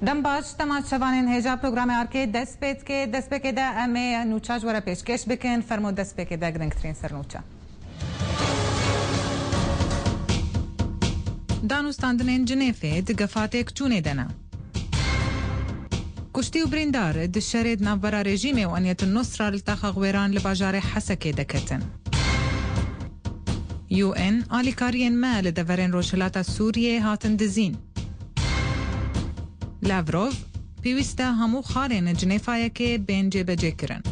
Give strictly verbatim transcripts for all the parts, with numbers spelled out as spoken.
Dem baş, temaşevanên hêja programê Arkê dest pê dike. Destpêkê de em ê nûça ji we re pêşkêş bikin. Fermo destpêkê de girîngtirîn sernûçe. Danûstandinên Cinêfê di gefa têkçûnê de ne. Kuştî û birîndar di şerê di navbera rejîmê û Eniyetun Nusra li taxa Xwêran li bajarê Hesekê de ketin. U N, alîkariyên me li deverên Rojhilata Sûriyê hatin dizîn. Lavrov, pêwîst e hemû xalên Cinêfayekê bên cêbecêkirin.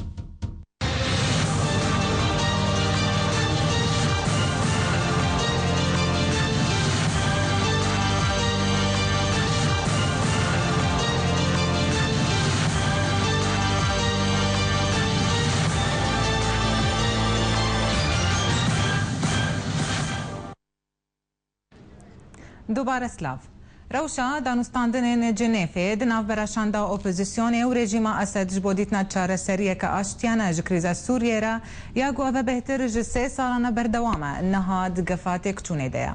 Dubare silav. Rewşa danûstandinên Cinêfê di navbera şanda opozisyonê û rejîma Esed ji bo dîtina çareseriyeke aştiyane ji krîza Sûriyê re, ya ku ev e bêhtir ji sê salan e berdewam e, niha di gefa têkçûnê de ye.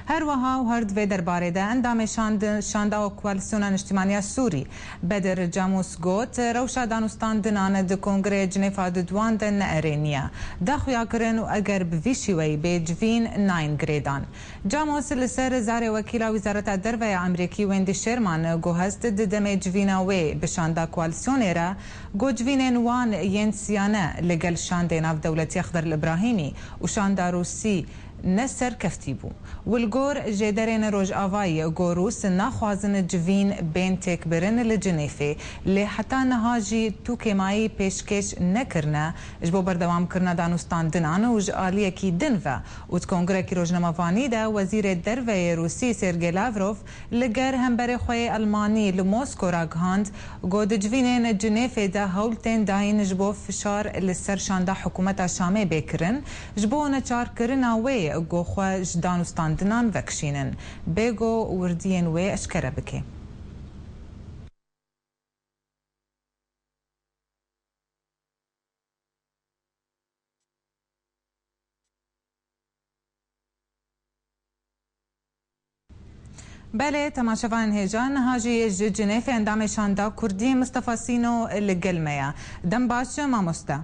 Her wiha û her di vê derbarê de endamê şand-, şanda û koalîsyona niştimaniya Sûrî, Bedir Camûs got, rewşa danûstandinan di Kongreyê Cinêfa di duwan de ne erênî ye. Da xuyakirin û eger bi vî şîweyî bê civîn nayên girêdan. Camûs li ser zarê wekîla Wizareta Derve ya Amerîkî Wendy Sherman guhest di demê civîna wê bi şanda koalîsyonê re got civînên wan yên siyane li gel şandê navdewletî Exder Îbrahîmî û şanda Rûsî ne serkeftî bû. Û li gor jêderên Rojavayî ku Rûs naxwazin civîn bên têkbirin li Cinêfê, lê heta niha jî tu kêmayî pêşkêş nekirine ji bo berdewamkirina danûstandinan û ji aliyekî din ve û di kongrekî rojnamevanî de Wezîrê Derve yê Rûsî Sergey Lavrov li ger hemberê xwe yê Elmanî li Mosko ragihand, got di civînên Cinêfê de hewl tên dayîn ji bo fişar li ser şanda hikûmeta Şamê bê kirin, ji bo neçarkirina wê got xwe ji danûstandinan vekişînin, bê got wirdiyên wê eşkere bike. Belê, temaşevanên hêja, niha jî ji Cinêfê endamê şanda Kurdî Mistefa Sîno li gel me ye. Dem baş, mamoste.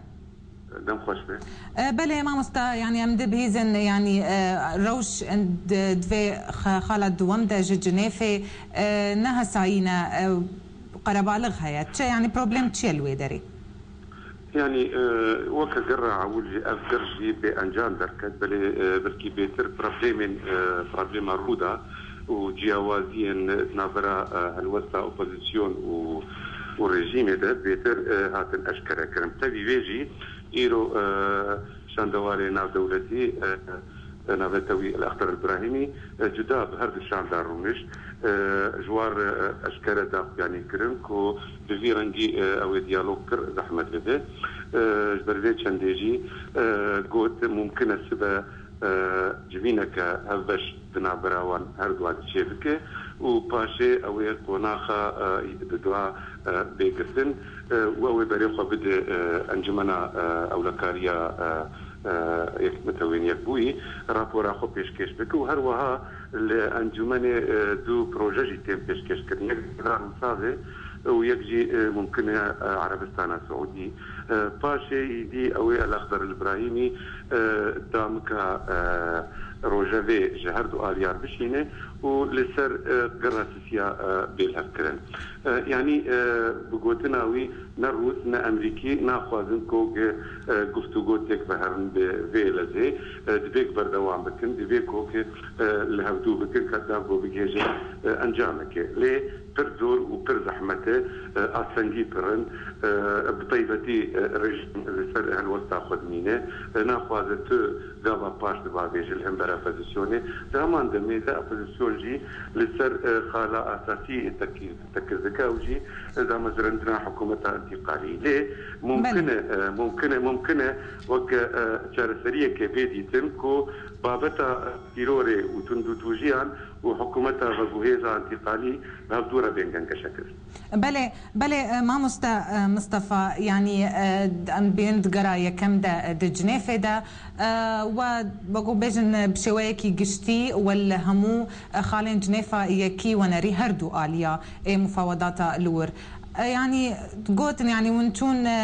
Dem xweş be. E, belê, mamoste, yanî em dibihîzin, yanî, e, rewş di, di vê xe-, xala duwem de ji Cinêfê, e, ne hesayî ne, e, qerebalix heye. Çi, yanî problem çi ye li wê derê? Yanî, e, weke gerra ewil jî ev ger jî bê encam derket, belê, e, belkî bêtir problemên, e, problema rû da û ciyawaziyên di navbera, e, helwesta opozîsyon û, û rejîmê de bêtir, e, hatin eşkere kirin. Tevî wê jî îro, e, şandewarê navdewletî, e, e, naveta wî El Exder El Brahîmî, e, cuda bi her du şan de rûnişt. E, ji wan re, e, eşkere da xuyanî kirin ku bi vî rengî, e, ew ê diyalog kir zehmet dibe. E, ji ber vê çendê jî, e, got, mumkin e sibe, e, civîneke hevbeş di navbera wan her duwan çêbike û paşê ew ê qonaxa, e, di dua, e, bê girtin, e, û ew ê berê xwe bide, e, Encumena, e, Ewlekariya, e, e, Yek-, Netewên Yekbûyî, rapora xwe pêşkêş bike û her wiha li encûmenê, e, du proje jî tên pêşkêşkirin. Yek Îran û Savê û yek jî, e, mumkin e, e, Erebistana Siûdî. E, paşê îdî ew ê El Exder El Brahîmî, e, damika, e, rojevê ji her du aliyan bişîne û li ser, e, girasisiya, e, bê lihevkirin. E, yanî, e, bi gotina wî, ne Rûs, ne Emerîkî naxwazin ku, e, guftûgo têk veherin bi vê lezê. E, divê ku berdewam bikin, divê ku, e, li hevdû bikin, heta ku bigihêjin, e, encamekê. Lê pir zor û pir zehmet e, e, astengî pir in, e, bi taybetî, e, rejîm li ser helwesta xwe dimîne, e, naxwaze tu gava paş dibavêje li hember opozîsyonê. Di heman demê de opozîsyon jî li ser, e, xala asasî tekî-, tekir dike, ew jî, e, damezrandina hikûmeta întîqalî. Lê mumkin e, Belê. e, mumkin e, mumkin e weke, e, çareseriyeke bê dîtin ku babeta, e, tîrorê û tundûtûjiyan û hikûmeta veguhêza întîqalî bi hevdû re bên gengeşekirin. Belê, belê, e, mamoste, e, Mistefa, yanî, e, em bên di gera yekem de, e, di Cinêfê de, e, we, wekû bêjin, e, bi şêweyekî giştî we li hemû, e, xalên Cinêfa yekî wenerî her du aliya ê mufawedata li wir. E, yanî, gotin, yanî, hûn çûn, e,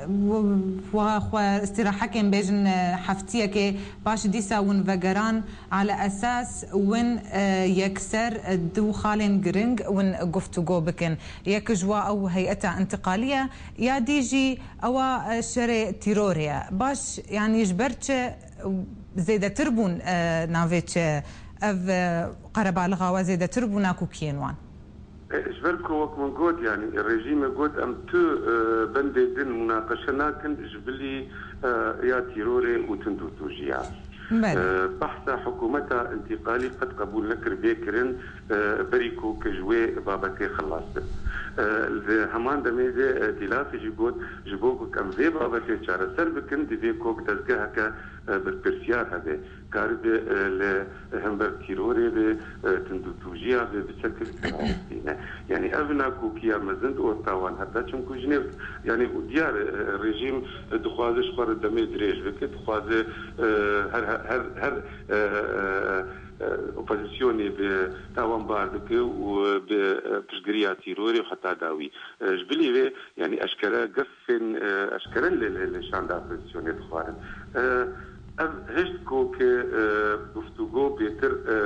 w-, wiha xwe îstîrahekên bêjin, e, heftiyekê paş dîsa hûn vegeran, Ala esas win, e, yekser, e, du xalên giring win guftûgo bikin. Yek ji wa ew heyeta întiqalî ye, ya dî jî ewa, e, şerê tîrorê ye. Baş, yanî ji ber çi zêdetir bûn, e, navê çi ev, e, qerebalixa we zêdetir bûna ku kiyên wan? E, ji ber ku wek min got, yanî rejîmê got, em tu, e, bendê din munaqeşe nakin, ji bilî, e, ya tîrorê û tundûtûjiya. Belê. E, behsa hikûmeta întîqalî qet qebûl nekir bê kirin, e, berî ku ki ji wê babetê xilas bin. E, li heman demê de, e, Tîlafî jî got, ji bo ku em vê babetê çareser bikin, divê ku dezgeheke, e, berpirsiyar hebe. Karibe, e, li hember tîrorê be, e, tundûtûjiya be, bi çekir tîne. Yanî ev nakokiya mezin di orta wan hebe, çimku ji nêv, yanî diyar e, rejîm dixwaze ji xwe re demê dirêj bike, dixwaze, e, her, her, her, her, e, e, e, opozisyonê bi tawanbar bike û bi, e, piştgiriya tîrorê û heta dawî. E, ji bilî vê, yanî eşkere gefên, e, eşkere li, li, li şanda opozîsyonê dixwarin. E, ev hişt ku ki, e, guftûgo bêtir, e,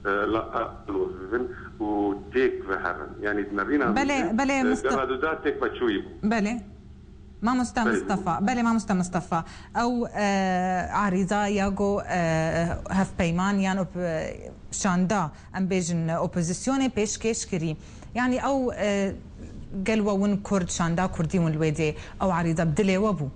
e, la, a, bibin û têk veherin. Yanî di nerîna min Belê, de, belê, e, Musta- gera duda têk veçûyî bû. Belê. Mamosta Belê, Mustafa, belê mamosta Mustafa. Ew, e, arîza ya go, e, hevpeyman yan op-, e, şanda, em bêjin, opozisyonê pêşkêş kirî. Yanî ew, e, gel we win Kurd, şanda Kurdî win li wê dê, ew arîza bi dilê we bû?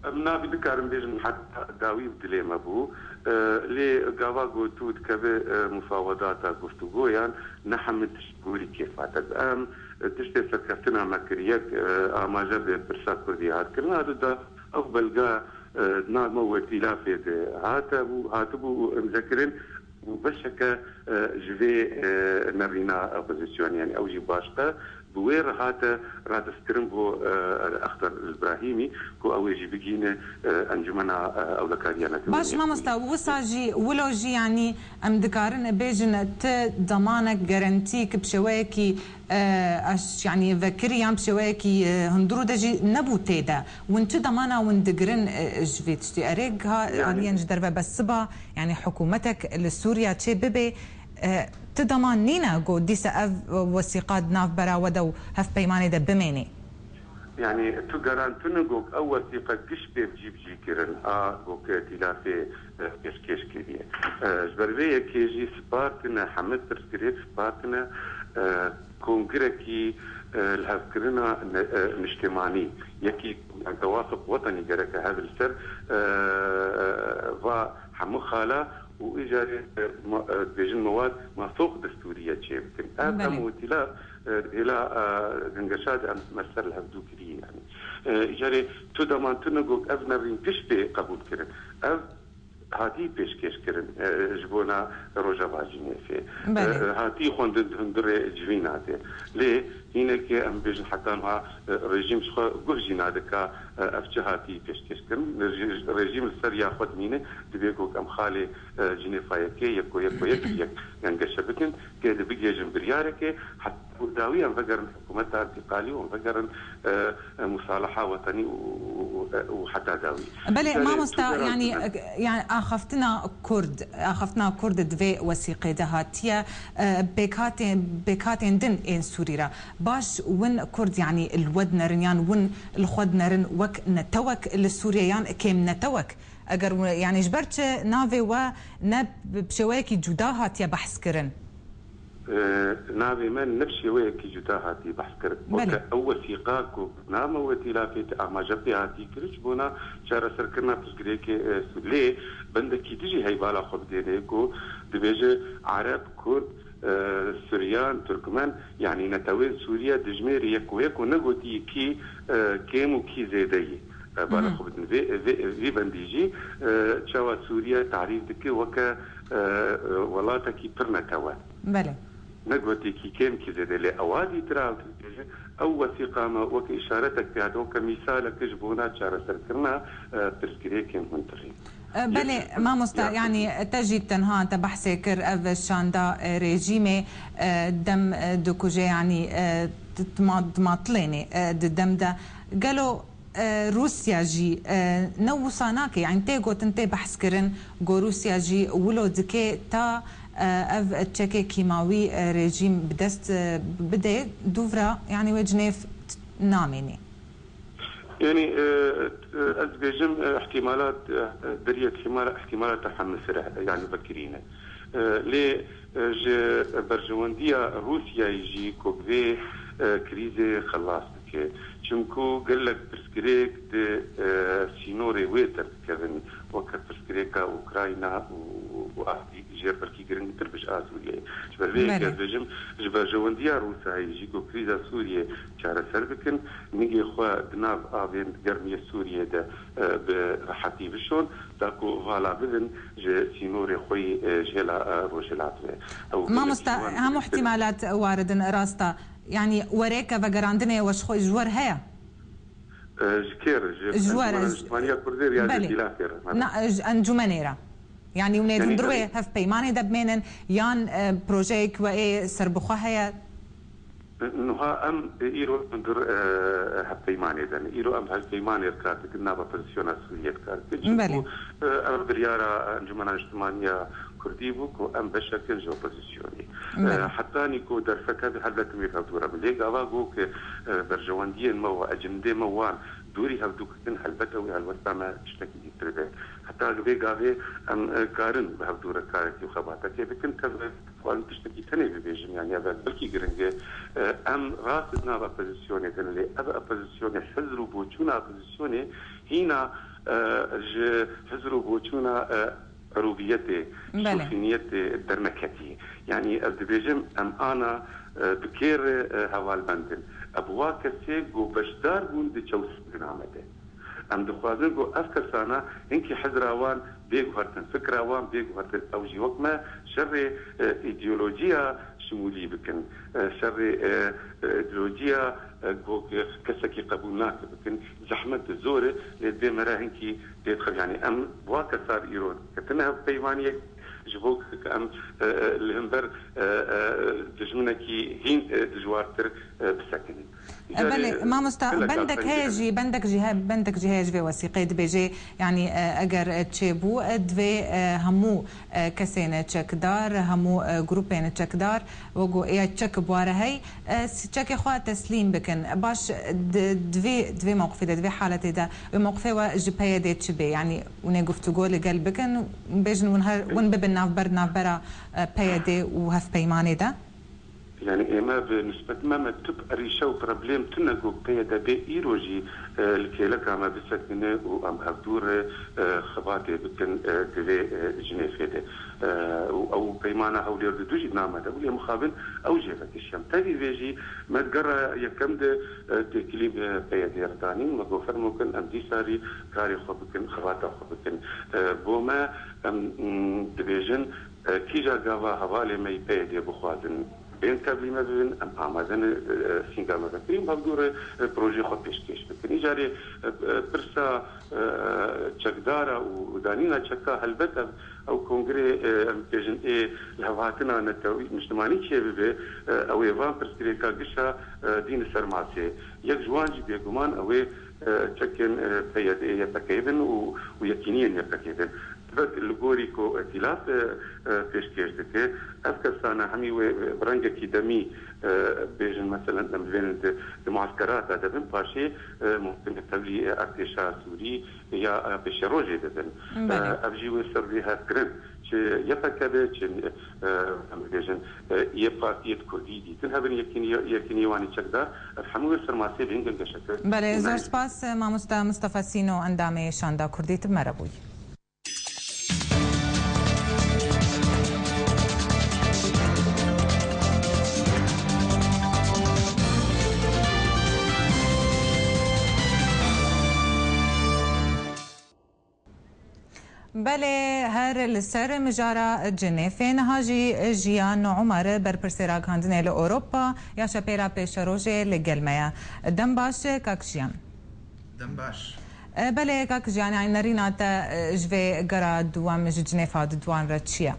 Em navî dikarin bêjin heta dawî bi dilê me bû. E, lê gava ku tu dikeve, e, mufawedata guftûgoyan ne hemî tişt gorî kêfa te. Em, e, tiştê serkeftina me kir, yek, e, amaje bi pirsa Kurdî hat kirin, a du da ew belga, e, di nav me û Tîlafê de hate bû, hatibû û imze kirin. Û beşeke, e, ji vê, e, nerîna opozîsyonê, yanî ew jî başqe, bi wê re hate radistikirin bo, e, Exter Îbrahîmî, ku ew ê jî bigihîne, e, Encûmena, e, Ewlekariya Neteweyê Baş, Yekbûyî. Mamosta, wisa jî, wilo jî, yanî em dikarin bêjin ti demanek, garantî ki bi şêweyekî, e, eş-, yanî vekirî yan bi şêweyekî, e, hundirû de jî nebû tê de. Win çi demana win digirin, e, ji vê tiştî? Erê, giha Yanî aliyên ji derve bes siba, yanî hikûmetek li Sûriya çê bibe, e, ti deman nîne ku dîsa ev, e, wesîqa di navbera we de û hevpeymanê de bimêne? Yanî tu garantine ku ew wesîqa giş bê cîbicî kirin, a ku ki Tîlafê, e, pêşkêş kiriye. E, ji ber vê yekê jî spartine hemî pirsgirêk, spartine, e, kongirekî, e, lihevkirina ne-, e, niştimanî, yekî, yanî tewafuk wetenî gereke hev li ser, e, va hemû xala û îcarê, e, ma-, e, dibêjin mewad masoq destûrî ye çêbikin. Ev Belê. em wetîla, e, hêla, e, gengeşa de em me ser li hevdû kirî, yanî. E, îcarê tu deman tune got ev nerîn giş bê qebûl kirin. Ev hatî pêşkêş kirin, e, ji bona Rojava Cinêfê. Belê. E, hatî xwendin di hundirê civîna de. Lê hînekê em bêjin heta niha, e, rejîm ji xwe guh jî nadika, e, ev çi hatî pêşkêş kirin. Rejî-, rejîm li ser ya xwe dimîne, divê ku em xalê, e, Cinêfa yekê, yeko, yeko, yek, yek gengeşe bikin, tê de bigihêjin biryareke, heta ku dawî em vegerin hikûmeta întîqalî û em vegerin, e, e, musalaha wetenî û, û, û, û heta dawî. Belê, Belê, mamosta, tu yanî, e, yanî axaftina Kurd, axaftina Kurd di vê wesîqê de hatiye, e, pêkhatên, pêkhatên din ên Sûrî re. Baş win Kurd, yanî li we dinerin yan win li xwe dinerin wek netewek li Sûriyê yan kêm netewek? Eger we, yanî ji ber çi navê we ne bi şêweyekî cuda hatiye behs kirin? E, navê me ne bi şêweyekî cuda hatî behs kirin. Belê. Weke ew wesîqa ku name wê tîlafê te amaje pê hatî kirin ji bona çareserkirina pirsgirêkê, e, Sûrî. Lê bendekî dijî heyvala xwe bidêne ku dibêje Ereb, Kurd, e, Suryan, Turkmen, yanî netewên Sûriye dijmêrî yek û yek û negotî kî, e, kêm û kî zêde yî. E, bala Hı hı. xwe bidin. Vê, vê, vî bendî jî, e, çawa Sûriye tarîf dike weke, e, e, welatekî pir netewe. Belê. ne gotekî kêmkî zêde, lê ewa dî tira ew dibêje, ew wesîqa me weke îşaretek pê hate, weke mîsalek ji bona çareserkirina, e, pirsgirêkên hundirî. E, belê, mamosta, yanî te jî tenha te behsê kir, ev şanda, e, rejîmê, e, dem, e, dikuje, yanî, e, di, di ma-, di matilênê, e, di dem de. Gelo, e, Rûsya jî, e, ne wisa nake, yanî tê gotin, tê behs kirin, ku Rûsya jî wilo dike ta, e, ev çekê kîmawî, e, rejîm bi dest, e, bide, dûvra, yanî wê cinêv namênê. Yanî, e, e, ez dibêjim, e, ihtimalat, e, deriyê ihtimala-, ihtimalata hemesire, yanî vekirî ne. E, lê, e, ji berjewendiya Rûsyayê jî ku bi vê, e, krîzê xelas bike. Çimku gelek pirsgirêk di, e, sînorê wê derdikevin, weke pirsgirêka Ukrayna û, û astî jê belkî giringtir bi ji a Sûriyeyê. Ji ber vê yekê ez dibêjim, ji berjewendiya Rûsyayê jî ku krîza Sûriyê çareser bikin, nigê xwe di nav avên germiyê Sûriyê de, e, bi rehetî bişon, da ku vala bibin ji sînorê xwe yî, e, ji hêla, e, rojhilat ve. Ew gelek Mamosta, ji wan hemû girîngtir in. Ihtimalat warid in, rast e. Yanî werêke vegerandinê we ji xwe, ji we re heye? E, ji kê re? Ji Ji we re, Encûmena ji Niştimaniya Kurdê re ya ji Belê. Îtîlafê re? Na, ji encûmenê re. Yanî hûn ê Yanî hundir wê ev hevpeymanê de bimênin yan, e, projeyek we ê serbixwe heye? Niha em, e, îro hundir, e, hevpeymanê de ne. Îro em hevpeymanê bi kar dikin, nava opozîsyona Sûriyê bi kar dikin. Belê. Çimku, e, ev biryara Encûmena Niştimaniya Kurdî bû ku em beşek in ji opozîsyonê. Belê. E, hetanî ku derfet hebe, helbet em ê bi hev dû re bin. Lê gava ku, e, berjewendiyên me û ecindê me wan dûrî hevdû ketin, helbet ew ê helwesta me tiştekî dîtir be. Heta vê gavê em, e, karin bi hev dû re karekî û xebatekê bikin. Tev xwazim tiştekî tenê bibêjim, yanî ev belkî giring e. E, em rast di nav opozîsyonê de ne, lê ev opozîsyonê, hizr û boçûna opozîsyonê hîna, e, ji hizr û boçûna, e, erûbiyetê, Belê. Şûfîniyetê derneketî. Yanî ez dibêjim, em ana, e, bi kê re, e, hevalbend in? E, bi wa kesê ku beşdar bûn di çewsendina me de. Em dixwazin ku ev kesana hinkî hizra wan bê guhertin, fikra wan bê guhertin. Ew jî wek me şerê, e, îdeolojiya şimûlî bikin, e, şerê, e, e, îdeolojiya, e, ku kesekî qebûl nake bikin. Zehmet e, zor e, lê dibê me re hinkî tê dixev-, yanî em bi wa kesar îro ketine hevpeymaniyek ji bo ku em, e, e, li hember, e, e, dijminekî hîn, e, dijwartir, e, bisekinin. E, belê, mamosta, bendek heye jî, bendek jî he-, bendek jî heye ji vê wesîqeyê dibêje, yanî, e, eger, e, çêbû, e, divê, e, hemû, e, kesên çekdar, hemû, e, grûpên çekdar, wek ku ya çek bi wa re hey, e, s-, çekê xwe teslîm bikin. Baş, di, di vê, di vê mewqifê de, di vê haletê de, wê mewqifê we ji P Y D çi bê? Yanî hûn ê guftûgo li gel bikin, bêjin hûn her, hûn bibin navber, navbera, e, P Y D û hevpeymanê de? Yanî ême bi nisbet me, me tu erîşe û problem tune ku P Y D bê îro jî, e, li kêleka me bisekine û em hevdû re, e, xebatê bikin, e, di vê, e, cinêfê de. E, û ew peymana Hewlêr di du jî di nav me de bû, lê mixabin ew jê vekişiyam. Tevî vê jî me di gera yekem de, e, têkilî bi P Y D re danîn, me got, fermo kin, em dîsa rî karê xwe bikin, xebata xwe bikin. E, bo me, em, mm, dibêjin, e, kîja gava hevalê me yî P Y D bixwazin, bên tevlî me bibin, em amade ne, e, sînga me vekirî û hevdû re, e, projeyê xwe pêşkêş bikin. Îcarê, e, e, pirsa, e, çekdara û danîna çeka, helbet ev, ew kongrê, e, em bêjin ê lihevhatina netewî niştimanî çêbibe, e, ew ê van pirsgirêka gişa, e, dîne ser masê. Yek ji wan jî bêguman ew ê, e, çekên, e, P Y D, Y P G bin û, û yekîniyên Y P G bin. Taybet li gorî ku îtîlaf, e, e, pêşkêş dike, ev kesane hemî wê, e, bi rengekî demî, e, bêjin, meselen, em divênin di, di mueskerata de bin, paşê, e, mumkin e tevlî, e, artêşa Sûrî ya, e, pêşerojê de bin. Belê. E, ev jî wê ser vê hat kirin. Çi Y P G be, çi, e, em bibêjin, e, yê partiyê di Kurdî dîtin hebin, yekînî, yekînî wan ê çekdar, ev hemû wê ser masê bihingin geşeke. Belê, zor spas, mamosta Mustafa Sîno, endamê Şanda Kurdî, tu bi me re bûyî. Belê, her li ser mijara Cinêfê niha jî Jiyan Umer, berpirsê ragihandinê li Ewropa ya Şepêla Pêşerojê li gel me ye. Dem baş, kak Jiyan. Dem baş. E, belê, kak Jiyan, yani nerîna te, e, ji vê gera duwem ji Cinêfa di duwan re çi ye?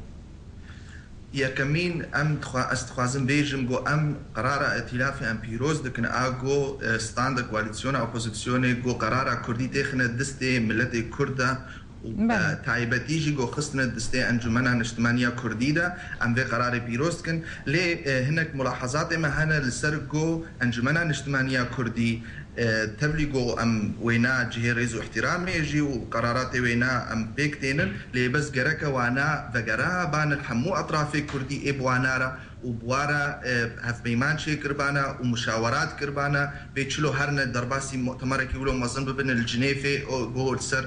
Yekemîn, em dixwa-, ez dixwazim bêjim ku em qerara îtîlafê em pîroz dikin, a ku, e, standa koalîsyona opozîsyonê ku qerara Kurdî têxine distê miletê Kurd de û, Belê. e, taybetî jî ku xistine distê Encûmena Niştimaniya Kurdî de, em vê qerarê pîroz dikin. Lê, e, hinek mulahazatê me hene li ser ku Encûmena Niştimaniya Kurdî, e, tevlî ku em wêna cihê rêz û îhtîramê jî û qeraratê wêna em pêk tênin, lê bes gereke wana vegera ban li hemû etrafê Kurdî ê bi wana re û bi wa re, e, hevpeyman çêkiribana û muşawerat kiribana, bê çilo herine derbasî mutemerekî wilo mezin bibin li Cinêfê, û ku li ser,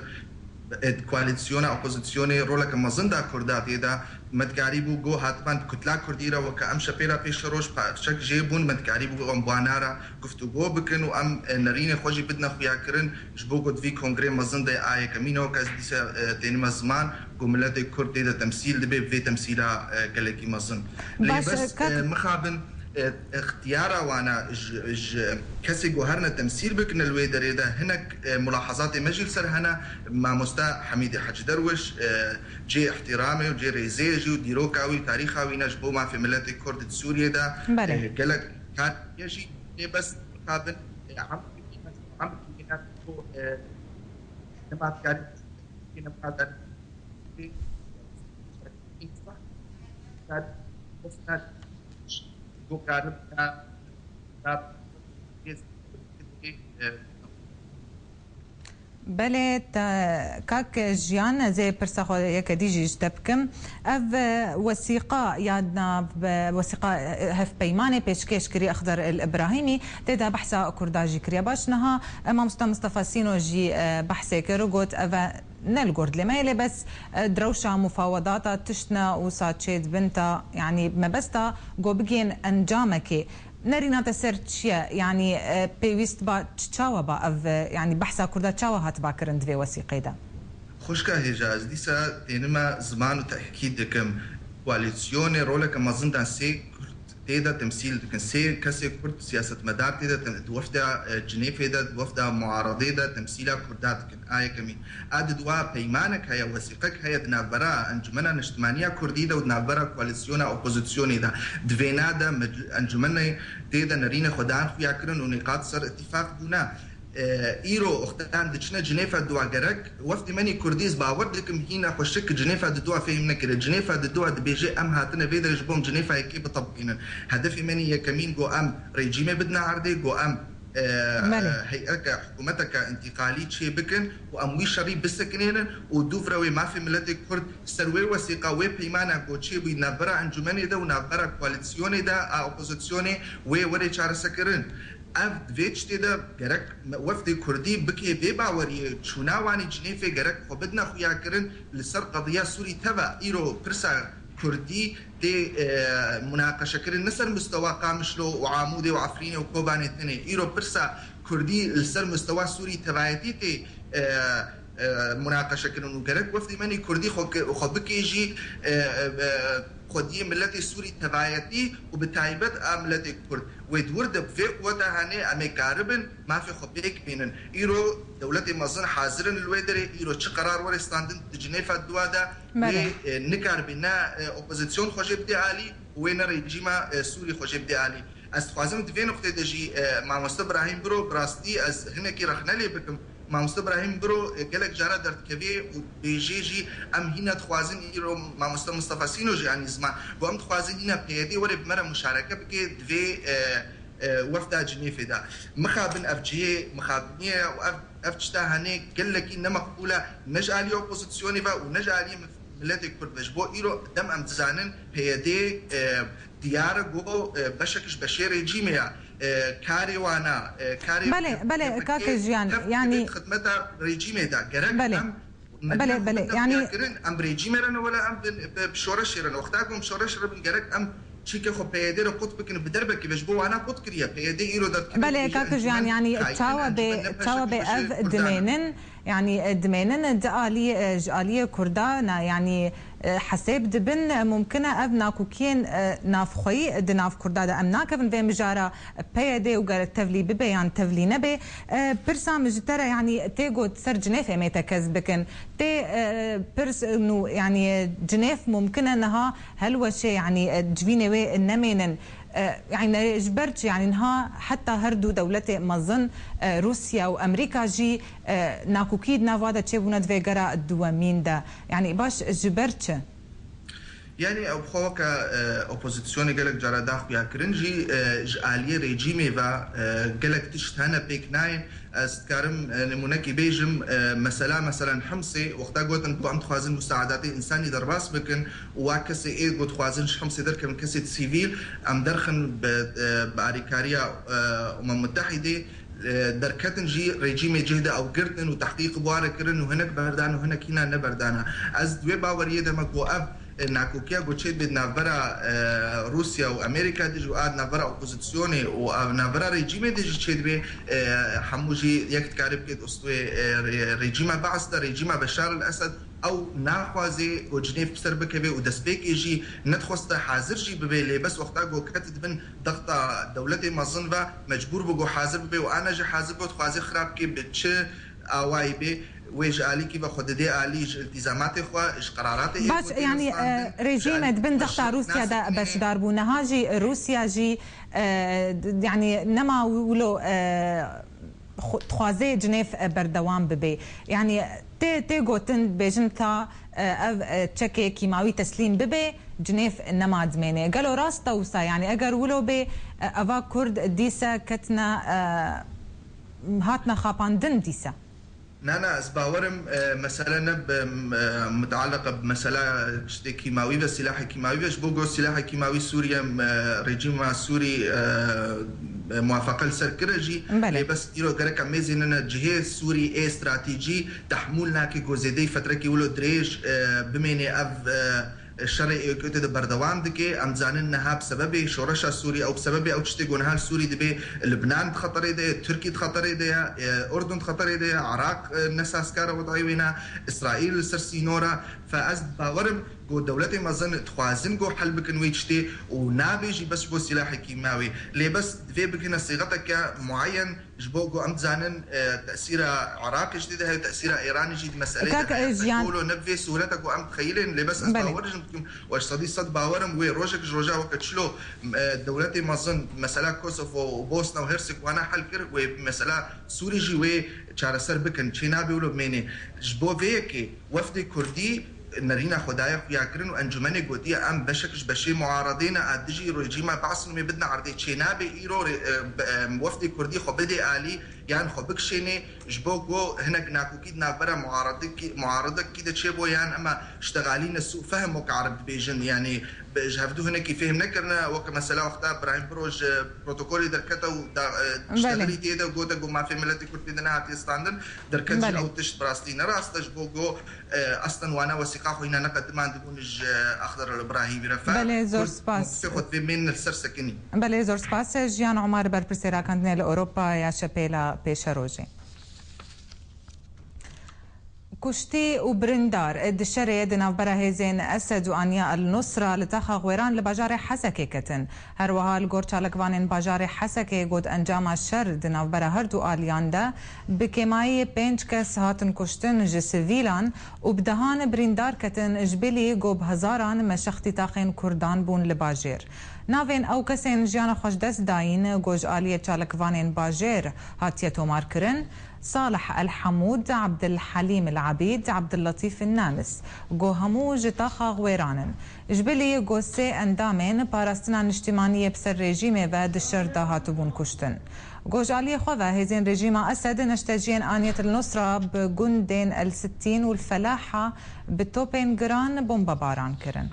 e, koalîsyona opozîsyonê roleke mezin da Kurda tê de, me dikarîbû ku hatiban bi kutla Kurdî re weke em Şepêla Pêşeroj parçek jê bûn, me dikarîbû ku em bi wana re guftûgo bikin û em, e, nerînê xwe jî bidine xuyakirin, ji bo ku di vî kongrê mezin de a yekemîn e, weke ez dîsa, e, tênime ziman ku miletê Kurd tê de temsîl dibe, bi vê temsîla, e, gelekî mezin. Lê Baş, bes, e, kak- e, mixabin, e, ixtiyara wana ji, ji kesê ku herine temsîl bikine li wê derê de hinek, e, mulahazatê me jî li ser hene. Mamoste Hemîdê Hecî Derwiş, e, cê îhtîramê û cê rêzê ye jî û dîroka wî, tarîxa wî ne ji bo mafê miletê Kurd di Sûriyê de, Belê. e, gelek kar ye jî. Lê bes mixabin, e, em, em, e, nema dikarî, nema dikarî, Belê, te, kak Jiyan, ez ê pirsa xwe yeke dî jî ji te bikim. Ev, e, wesîqa ya nav, e, wesîqa, e, hevpeymanê pêşkêş kiriye Exder El Ibrahîmî, tê de behsa Kurda jî kiriye. Baş, niha, e, mamoste Mistefa Sîno jî, e, behsê kir û got, ev e ne li gor dilê me ye, lê bes, e, di rewşa mufawedata tişt ne wisa çê dibin ta, yanî mebesta ku bigihên encamekê. Nerîna te ser çi ye? Yanî, e, pêwîst ba ç-, çawa ba ev, e, yanî behsa Kurda çawa hatiba kirin di vê wesîqê de? Xwişka hêja, ez dîsa tênime ziman û tehkîd dikim. Koalîsyonê roleke mezin da sê Kurd tê de temsîl dikin. Sê kesê Kurd siyasetmedar tê de tem-, di wefda, e, Cinêfê de, di wefda muaredê de temsîla Kurda dikin. A yekemîn. A di dua peymanek heye, wesîqek heye di navbera Encumena Niştimaniya Kurdî de û di navbera koalîsyona opozîsyonê de. Di vêna de mec-, encûmenê tê de nerînê xwe dan xuya kirin û nîqat ser îtîfaq bûne. E, îro wextan diçine Cinêfa dua gerek, wefdê menî Kurdî ez bawer dikim hîna xweşik Cinêfa di dua fêhm nekire. Cinêfa di dua dibêje em hatine vê derê ji bo em Cinêfa yekê bitebqînin. Hedefê menî yekemîn go em rejîmê bidine erdê, go em e, Belê. e, heyeteke, hikûmeteke întîqalî çê bikin û em wî şerî bisekinênin û dûv re wê mafê miletê Kurd ser wê wesîqa, wê peymana ku çêbûyî navbera encûmenê de û navbera koalîsyonê de a opozîsyonê wê were çareserkirin. Ev, di vê tiştê de gerek me, wefdê Kurdî bikê vê baweriyê, çûna wan ê Cinêfê gerek xwe bidine xuyakirin li ser qediya Sûrî teva îro pirsa Kurdî tê, e, munaqeşekirin ne ser mustewa Qamişlo û Amûdê û Efrînê û Kobanê tenê. Îro pirsa Kurdî li ser mustewa Sûrî tevayetî tê, e, e, munaqeşekirin û gerek wefdê menî Kurdî xwe ki-, xwe bikê jî, e, e, e, xwediyê miletê Sûrî tevayetî û bi taybet a miletê Kurd. Wê di wir de bi vê quweta hene em ê karibin mafê xwe pêk bînin. Îro dewletê mezin hazir in li wê derê, îro çi qerar were standin di Cinêfa dua de, Belê. wê, e, nikaribe ne, e, opozîsyon xwe jê bidê alî û wê ne rejîma, e, Sûrî xwe jê bidê alî. Ez dixwazim di vê nuqtê de jî, e, mamoste Birahîm Biro, bi rastî ez hinekî rexne lê bikim. Mamoste Birahîm Biro, e, gelek cara derdikevê û bêjê jî em hîna dixwazin îro mamoste Mistefa Sîno jî anî ziman. Ku em dixwazin hîna P Y D were bi me re muşareke bike di vê, e, e, wefda Cinêfê de. Mixabin ev cihê mixabiniyê ye û ev, ev tişta hene gelekî ne meqbûl e, ne ji alî opozîsyonê ve û ne ji alî miletê Kurd ve. Ji bo îro dem em dizanin P Y D, e, diyar e ku, e, beşek ji beşê rejîmê ye. E, karê wana, e, karê Belê, belê, P K K kak Jiyan, tev yani dibin xidmeta rejîmê de. Gerek Belê. em Belê, belê, yani kirin, em bi rejîmê re ne wela em bin, bi, bi şoreşê re ne. Wexta ku em şoreş re bin, gerek em çîkê xwe P Y D re qut bikin, bi derbekî ve ji bo wana qut kiriye. P Y D îro derdikeve Belê, bêje kak Jiyan, encûmen yani kayî çawa bin, bê, encûmen ne çawa bê peşekî ev beşê Kurdan e. dimênin? Yanî, e, dimênin di alî, e, ji aliyê Kurda ne, yanî, e, hesêb dibin, e, mumkin e ev nakokiyên, e, navxweyî di nav Kurda de em nakevin vê mijara P Y D û gerek tevlî bibe yan tevlî nebe. E, pirsa min ji te re, yanî, tê got ser Cinêv em ê tekez bikin. Tê, e, pirs nû, yanî, Cinêv mumkin e niha helweşê, yanî, e, civînê wê nemênin. E, yanî, ji ber çi, yanî, niha heta her du dewletê mezin, e, Rûsya û Amerîka jî, e, nakokî di nava de çêbûne di vê gera duwemîn de. Yanî, baş ji ber çi? Yanî, ew bi xwe weke, e, opozisyonê gelek cara da xuya kirin jî, e, ji aliyê rejîmê ve, e, gelek tişt hene pêk nayên. Ez dikarim, e, nimûnekî bêjim, e, mesela, meselan, Himsê, wexta gotin ku em dixwazin musaedatê însanî derbas bikin û wa kesê ê ku dixwazin ji Himsê derkevin, kesê sivîl, em derxin bi, e, bi alîkariya, e, Umem Mutehîdê, e, derketin jî rejîmê cih de ew girtin û tehqîq bi wan re kirin û hinek berdan û hinek hîna neberdana. Ez di wê baweriyê de me ku ev e, nakokiya ku çêdibe di navbera, e, Rûsya û Amerîka de jî û a di navbera opozisyonê û a di navbera rejîmê de jî çêdibe, e, hemû jî yek dikare bike di ustûyê, e, re-, rejîma Beas de, rejîma Beşar el Esed, ew naxwaze ku Cinêv bi ser bikeve û destpêkê jî nedixweste hazir jî bibe, lê bes wexta ku ket dibin dexta dewletê mezin ve mecbûr bû ku hazir bibe û ana jî hazir bû dixwaze xirab bike bi çi awayî bê, wê ji alîkî ve xwe didê alî ji îltîzamatê xwe, ji qeraratê ê Baş, ku têne yanî, standin, e, ji rejîm alî di bin dexta beşdar Rûsya de nasekine. Beşdar bû. Niha jî Rûsya jî, e, d-, yanî nema wilo, e, xwe-, dixwaze Cinêv, e, berdewam bibe. Yanî tê, tê gotin bêjin ta, e, ev, e, çekê kîmawî teslîm bibe, Cinêv nema dimêne. Gelo rast e wisa? Yanî eger wilo bê, e, eva Kurd dîse ketine, e, hatine xapandin dîse? Na, na, ez bawerim, e, mesele ne bi, e, mutaleq bi mesela tiştê kîmawî ve, silahê kîmawî ve, ji bo ku silahê kîmawî Sûriye, e, rejîma Sûrî, e, e, muwafaqe li ser kire jî. Belê. Lê bes îro gerek em mêzînine cihê Sûrî ê stratejî tehmûl nake ku zêdeyî fetrekî wilo dirêj, e, bimêne ev, e, şerê ê ku tê de berdewam dike. Em dizanin niha bi sebebê şoreşa Sûrî, ew bi sebebê ew tiştê ku niha li Sûrî dibe, Libnan di xeterê de ye, Tirkî di xeterê de ye, e, Urdun di xeterê de ye, Iraq, e, ne sazkar e wedayê wê ne, Îsraîl li ser sînor e. Fe ez bawerim ku dewletê mezin dixwazin ku hel bikin wê tiştê û nabê jî bes ji bo silahê kîmawî. Lê bes divê bigihine sîxeteke muayen. Ji bo ku em dizanin, e, tesîra Iraqê jî tê de heye, tesîra Îranê jî di meselê de Kak, heye. e, Ji jiyan- bo ne bi vê sûrete ku em dixeyilin, lê bes ez Belê. bawer jî dikim, û ez sedî sed bawer im, wê rojek ji roja weke çilo, e, dewletê mezin, mesela Kosovo û Bosna û Hersek wana hel kir, wê mesela Sûrî jî wê çareser bikin, çê nabe wilo bimêne. Ji bo vê yekê, Wefdê Kurdî nerîna xwe daye xuya kirin û encûmenê gotiye, em beşek ji beşê muaredê ne, a dijî rejîma Baas in, wê bidine erdê. Çênabe îro rê, e, be-, e, wefdê Kurdî xwe bidê alî, yan xwe bikişênê, ji bo ku hinek nakokî di navbera muaredekî, muaredekî de çêbo, yan ema ştexalîne sû fehm wek erib dibêjin, yanî be-, ji hevdu hinekî fêhm nekirine, weke mesela wexta Birahîm Biro ji protokolê derkete û da, e, Belê. ştexalî tê de gote ku mafê miletê Kurd tê de nehatiye standin, derket jî Belê. ew tişt bi rastî ne rast e, ji bo ku E, aslen wana wesîqa xwe hîna neqediman dibûn ji Axdar el Ibrahîmî re. Fe Belê, zor Kurd spas. mewqifê xwe divê mênin li ser sekinî. Belê, zor spas. Jiyan Omar, berpirsê rakandinê li Ewropa ya Şepêla Pêşerojê. Kuştî û birîndar di şerê di navbera hêzên Esed û Aniya El Nusra li taxa Xwêran li bajarê Hesekê ketin. Her wiha li gor çalakvanên bajarê Hesekê got encama şer di navbera her du aliyan de bi kêmayî pênc kes hatin kuştin ji sivîlan û bi dehan birîndar ketin, ji bilî ku bi hezaran meşextî taxên Kurdan bûn li bajêr. Navên ew kesên jiyana xwe ji dest dayîn ku ji aliyê çalakvanên bajêr hatiye tomarkirin, Salih El Hemûd, Abdil Helîm El Ebîd, Abdil Letîf Namis, ku hemû ji taxa Xwêran in. Ji bilî ku sê endamên Parastina Niştimaniyê bi ser rejîmê ve di şer de hatibûn kuştin. Ku ji aliyê xwe ve hêzên rejîma Esed neşteciyên Aniyet El Nusra bi gundên El Sittîn û El Felaha bi topên giran bombebaran kirin.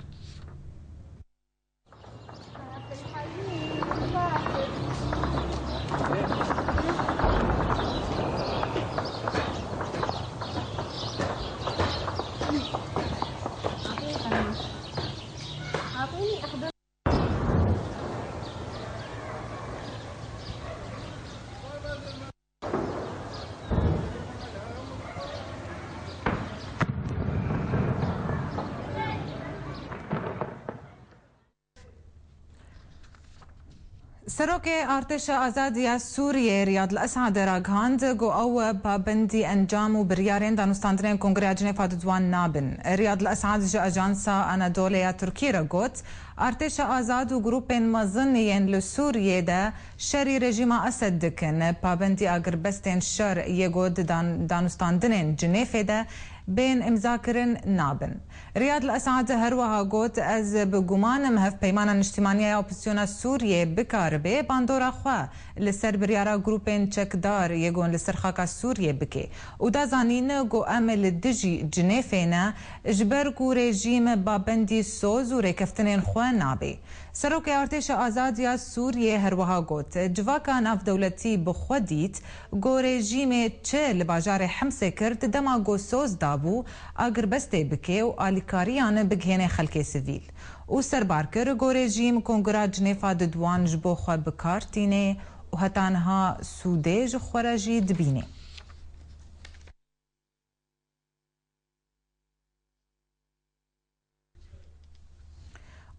Serokê Artêşa Azad ya Sûriyê Riyad El Esad ragihand ku ew pabendî encam û biryarên danûstandinên Kongreya Cinêfa di duwan nabin. Riyad El Esad ji Ajansa Anadolê ya Tirkî re got, Artêşa Azad û grûpên mezin yên li Sûriyê de şerî rejîma Esed dikin, pabendî agirbestên şer yê ku di dan-, danûstandinên Cinêfê de bên îmzakirin nabin. Riyad El Esad her wiha got, Ez bi guman im hevpeymana niştimanî ya opozîsyona Sûriyê bikaribe bandora xwe li ser biryara grûpên çekdar yê gon li ser xaka Sûriyê bike û da zanîn ku em li dijî Cinêfê ne, ji ber ku rejîm pabendî soz û rêkeftinên xwe nabe. Serokê Artêşa Azad ya Sûriyê her wiha got, Civaka navdewletî bi xwe dît ku rejîmê çi li bajarê Himsê kir, di dema ku soz dabû, agirbestê bike û alîkariyan bigihêne xelkê sivîl. Û serbar kir ku rejîm Kongira Cinêfa di duwan ji bo xwe bi kar tîne û heta niha sûdê ji xwe re jî dibîne.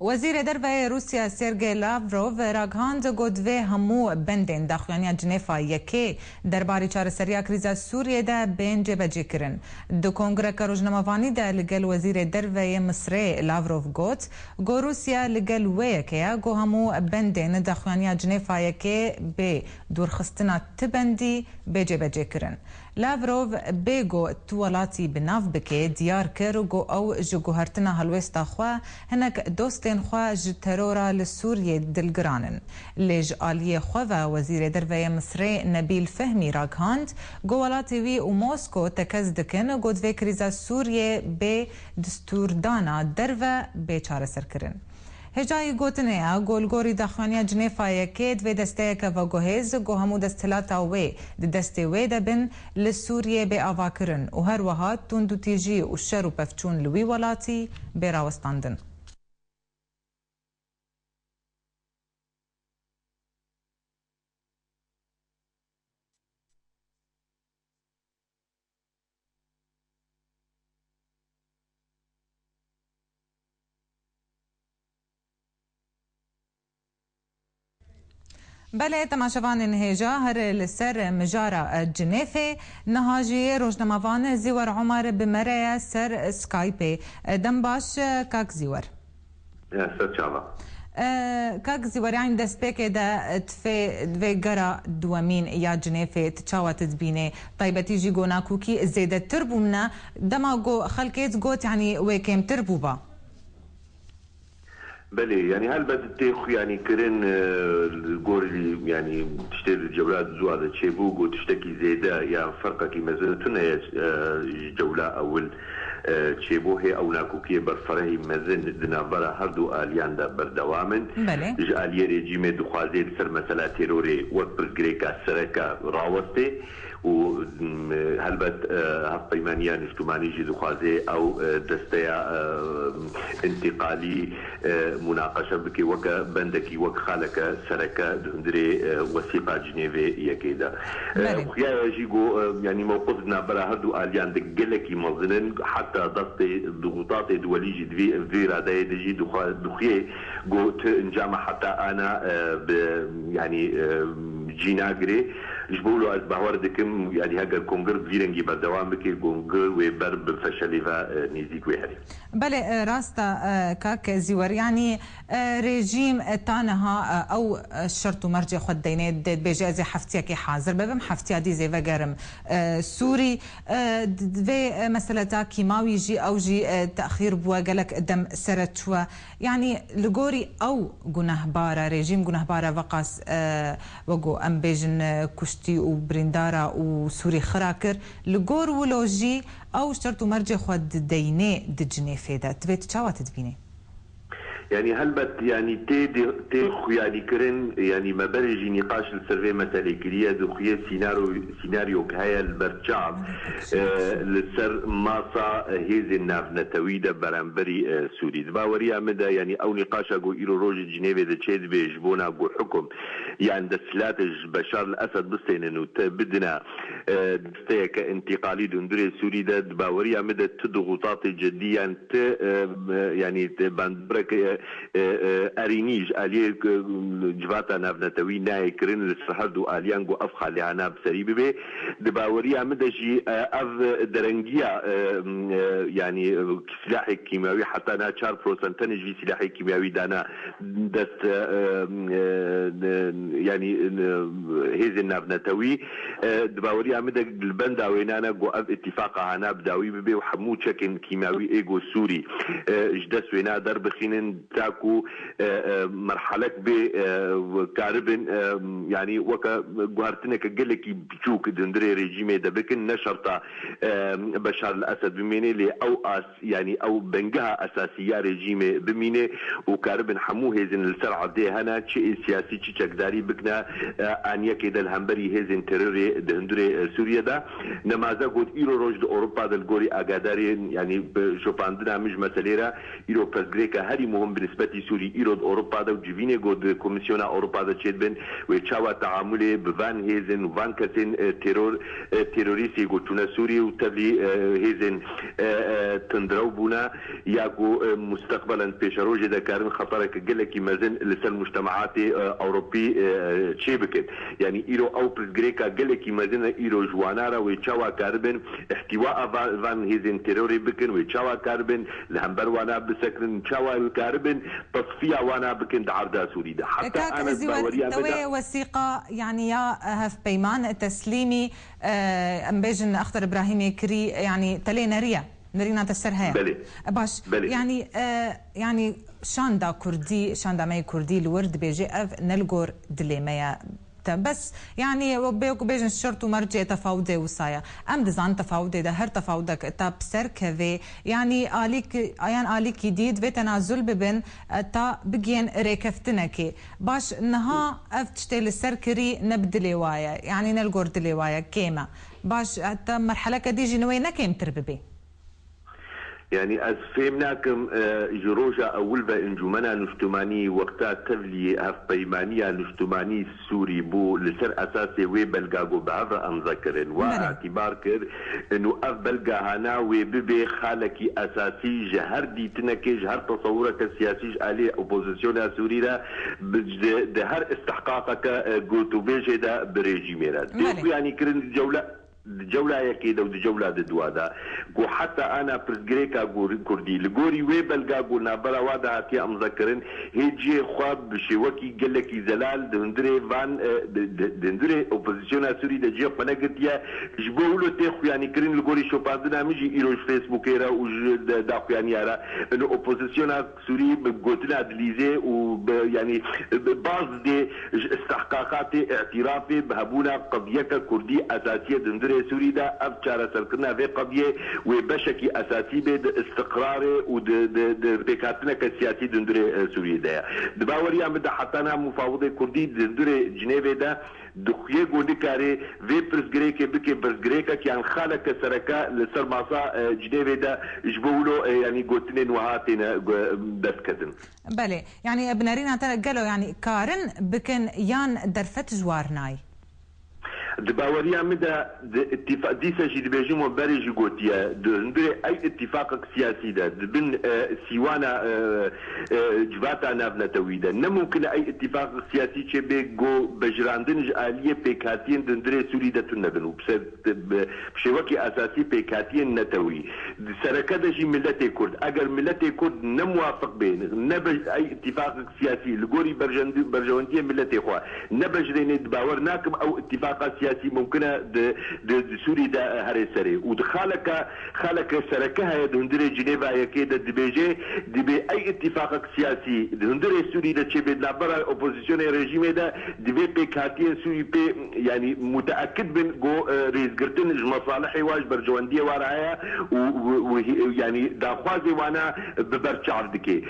Wezîrê Derve yê Rûsya Sergey Lavrov ragihand ku divê hemû bendên daxuyaniya Cinêfa yekê derbarê çareseriya krîza Sûriyê de bên cêbecêkirin. Di kongreke rojnamevanî de li gel Wezîrê Derve yê Misrê Lavrov got ku Rûsya li gel wê yekê ye ku hemû bendên daxuyaniya Cinêfa yekê bê dûrxistina ti bendî bê cêbecêkirin. Lavrov bê ku tu welatî bi nav bike, diyar kir ku ew ji guhertina helwêsta xwe hinek dostên xwe ji terora li Sûriyê dilgiran in. Lê ji aliyê xwe ve Wezîrê Derve yê Misrê Nebîl Fehmî ragihand ku welatê wî û Mosko tekez dikin ku divê krîza Sûriyê bê distûrdana derve bê çareserkirin. Hêjayî gotinê ye ku li gorî daxuyaniya Cinêfa yekê divê desteyeke veguhêz ku hemû desthilata wê di destê wê de bin, li Sûriyê bê avakirin û her wiha tundûtîjî û şer û pevçûn li wî welatî bê rawestandin. Belê, temaşevanên hêja, her li ser mijara, e, Cinêfê, niha jî rojnamevan Zîwer Omer bi me re ye ser Skypeê. E, dem baş, e, kak Zîwer. Ya, ser çava. E, kak Zîwer, yanî destpêkê de, e, tifê, divê gera duwemîn ya Cinêfê, tu çawa tu dibînê? Taybetî jî ku nakokî zêdetir bû ne, dema ku xelkê digot, yanî wê kêmtir bûba. Belê, yanî helbet tê xuyanîkirin, e, li gor, yanî tiştê di cewla duwa de çêbû, ku tiştekî zêde ya ferqekî mezin tune ye, e, ji cewla ewil, e, çêbû. Hê ew nakokiyê berfirehî mezin di navbera her du aliyan de berdewam in. Belê. Ji aliyê rejîmê dixwaze li ser mesela terorê wek pirsgirêka sereke rawestê. û, m, helbet, e, Hevpeymaniya Niştimanî jî dixwaze ew, e, desteya, e, întîqalî, e, munaqeşe bike weke bendekî, wek xaleke sereke di hundirê, e, wesîqa Cinêvê yekê de. E, Belê. Xuya ye jî ku, e, yanî mewqif di navbera her du aliyan de gelekî mezin in, heta destê dixutatê duwelî jî di vî, vî radeyê de jî dixwa-, dixuye ku tu encama heta ana, e, bi, yanî, e, cî nagirê. Ji bo wilo ez bawer dikim, yanî heger kongir bi vî rengî berdewam bike, kongir wê ber bi feşelê ve, e, nêzîk wê herê. Belê, e, rast e, e, kak Zîwer. Yanî, e, rejîm, e, ta niha, e, ew, e, şert û mercê xwe dideyne, dê dibêje, Ez ê heftiyekê hazir bibim, heftiya dî zê vegerim, e, Sûrî. E, d-, d-, vê, e, mesele ta kîmawî jî, ew jî, e, texîr bûye, gelek dem sere çûye. Yanî li gorî ew gunehbar e, rejîm gunehbar e, veqas, e, wego em bêjin, e, kuştî û birîndara û Sûrî xira kir. Li gor wilo jî ew şert û mercê xwe dideynê di Cinêfê de. Divê tu çawa tu dibînî? Yanî helbet, yanî tê di-, tê xuyanîkirin, yanî me berê jî nîqaş li ser vê meselê kiriye, dixuye sînaro-, sînaryok heye li ber çav, e, li ser masa, e, hêzên navnetewî de beramberî, e, Sûrî. Di baweriya min de, yanî ew nîqaşa ku îro rojê Cinêvê de çêdibe ji bona ku hukum yan desthilatê ji Beşar li Esed bistênin û te bidine, e, desteyeke întîqalî di hundirê Sûrî de, di baweriya min de tu dixutatê cedî yan ti, e, e, yanî ti bandoreke, e, e, e, erînî ji aliyê, e, civata navnetewî nayê kirin li ser her du aliyan ku ev xalehana bi serî bibe. Di baweriya min de jî, e, ev derengiya, e, e, yanî, e, silahê kîmyawî heta niha çar prosent tenê ji vî silahê kîmyawî dana dest, e, e, e, yanî, e, hêzên navnetewî, e, di baweriya min de li benda wênan e ku ev îtîfaqa hana bi dawî bibe û hemû çekên kîmyawî ê ku Sûrî, e, ji dest wêna derbixînin, ta ku, e, e, merhalek bê, e, karibin, e, yanî weke guhertineke gelekî biçûk di hundirê rejîmê de bikin, ne şerta, e, Beşar el Esed bimêne, lê ew as yanî ew bengeha esasî ya rejîmê bimîne û karibin hemû hêzên li ser erdê hene, çi ê siyasî, çi çekdarî bikine, e, an yekê de li hemberî hêzên terorê di hundirê, e, Sûriye de. Nemaze got, îro roj di Ewropa de li gorî agadarên, yanî bi şopandina min ji meselê re, îro pirsgirêka herî muhim bi nisbetî Sûrî îro di Ewropa de û civînê got di Komîsyona Ewropa de çêdibin, wê çawa teamulê bi van hêzên û van kesên, e, teror, e, terorîstê ku çûne Sûrî û tevlî, e, hêzên, e, e, tundrew bûne, ya ku, e, musteqbelen pêşerojê de karin xetereke gelekî mezin li ser mujtemaatê, e, Ewropî, e, çê bikin. Yanî îro ew pirsgirêka gelekî mezin e, îro ji wana re wê çawa karibin îhtîwa va-, van hêzên terorê bikin, wê çawa karibin li hember wana bisekirin, çawa karibin tesfiya wana bikin di erda Sûrî de. Heta Kak ana Ezî, we-, baweriya te min de wê wesîqa, yanî ya, e, hevpeyman, e, teslîmî, e, em bêjin Exter Îbrahîmê kirî, yanî te lê neriye? Nerîna te ser heye? Belê. E, baş. Belê. Yanî, e, yanî şanda kurdî, şanda me yê kurdî li wir dibêje ev ne li gor dilê me ye. Te bes, yanî, bê ku bêjin şert û mercê tefawidê wisa ye. Em dizanin tefawidê de her tefawidek ta bi ser kevê, yanî alîk, yan alîkî dî divê tenazul bibin, e, ta bigihên rêkeftinekê. Baş, niha ev tiştê li ser kirî ne bi dilê wa ye, yanî ne li gor dilê wa ye, kêm e. Baş, heta merheleke dî jî niwê ne kêmtir bibê. Yanî ez fêm nakim, e, ji roja ewil ve Encûmena Niştimanî wexta tevlî Hevpeymaniya Niştimanî Sûrî bû, li ser esasê wê belga ku bi hev re emze kirin, wa Belê. Îtîbar kir, inu ev belga hana wê bibe xalekî esasî ji her dîtinekê, ji her tesewureke siyasî ji alî opozisyona Sûrî re, bi, di, di her istihqaqeke, e, gotûbêjê de bi rejîmê re. Tê Belê. Xuyanî kirin di cewle Di cewla yekê de û di cewla di dua de, ku heta ana pirsgirêka gor-, kurdî, li gorî wê belga ku navbera wa de hatiye emzekirin, hê cihê xwe bi şêwekî gelekî zelal di hundirê van, e, di, di, di hundirê opozisyona Sûrî de cihê xwe negirtiye, ji bo wilo tê xuyanîkirin, li gorî şopandina min jî îro ji Facebookê re û ji de-, daxuyaniya re, li opozisyona Sûrî bi gotina dilîzê û bi, yanî, bi baz dê ji istihqaqatê, îtirafê bi hebûna qediyeke kurdî esasî ye di hundirê Sûrî de. Ev çareserkirina vê qediyê wê beşekî esasî bê di istiqrarê û di, di, di pêkhatineke siyasî di hundirê, e, Sûriyê de ye. Di baweriya min de heta niha mufawidê kurdî di hundirê Cinêvê de dixuye ku nikarê vê pirsgirêkê bike pirsgirêkek yan xaleke sereke li ser masa, e, Cinêvê de ji bo wilo, e, yanî gotinên wiha têne, e, destketin. Belê, yanî, e, bi nerîna te gelo, yanî, karin bikin yan derfet ji war nayê? Di baweriya min de di îtîfa-, dîsa jî dibêjim we berê jî gotiye, di hundirê ey îtîfaqek siyasî de, di bin, e, sîwana, e, e, civata navnetewî de, ne mumkin e ey îtîfaqek siyasî çêbe ku bejirandin ji aliyê pêkhatiyên di hundirê Sûrî de tune bin û bi ser, bi, bi şêwekî esasî pêkhatiyên netewî. Di sereke de jî miletê Kurd, eger miletê Kurd ne muwafiq bên, ne be-, ey îtîfaqek siyasî li gorî berjendi-, berjewendiyê miletê xwe nebejirêne, di bawer nakim ew îtîfaqa siyasî mumkin e di, di, di Sûrî de herê serê. Û di xaleke, xaleke sereke heye di hundirê Cinêva yekê de dibêje, dibê ey îtîfaqek siyasî di hundirê Sûrî de çêbê di navbera opozisyonê rejîmê de, divê pêkhatiyên Sûrî pê, yanî muteekid bin ku, e, rêzgirtin ji mesalihê wa, ji berjewendiyê wa re heye û, û, û, yanî daxwazê wana bi ber çav dike.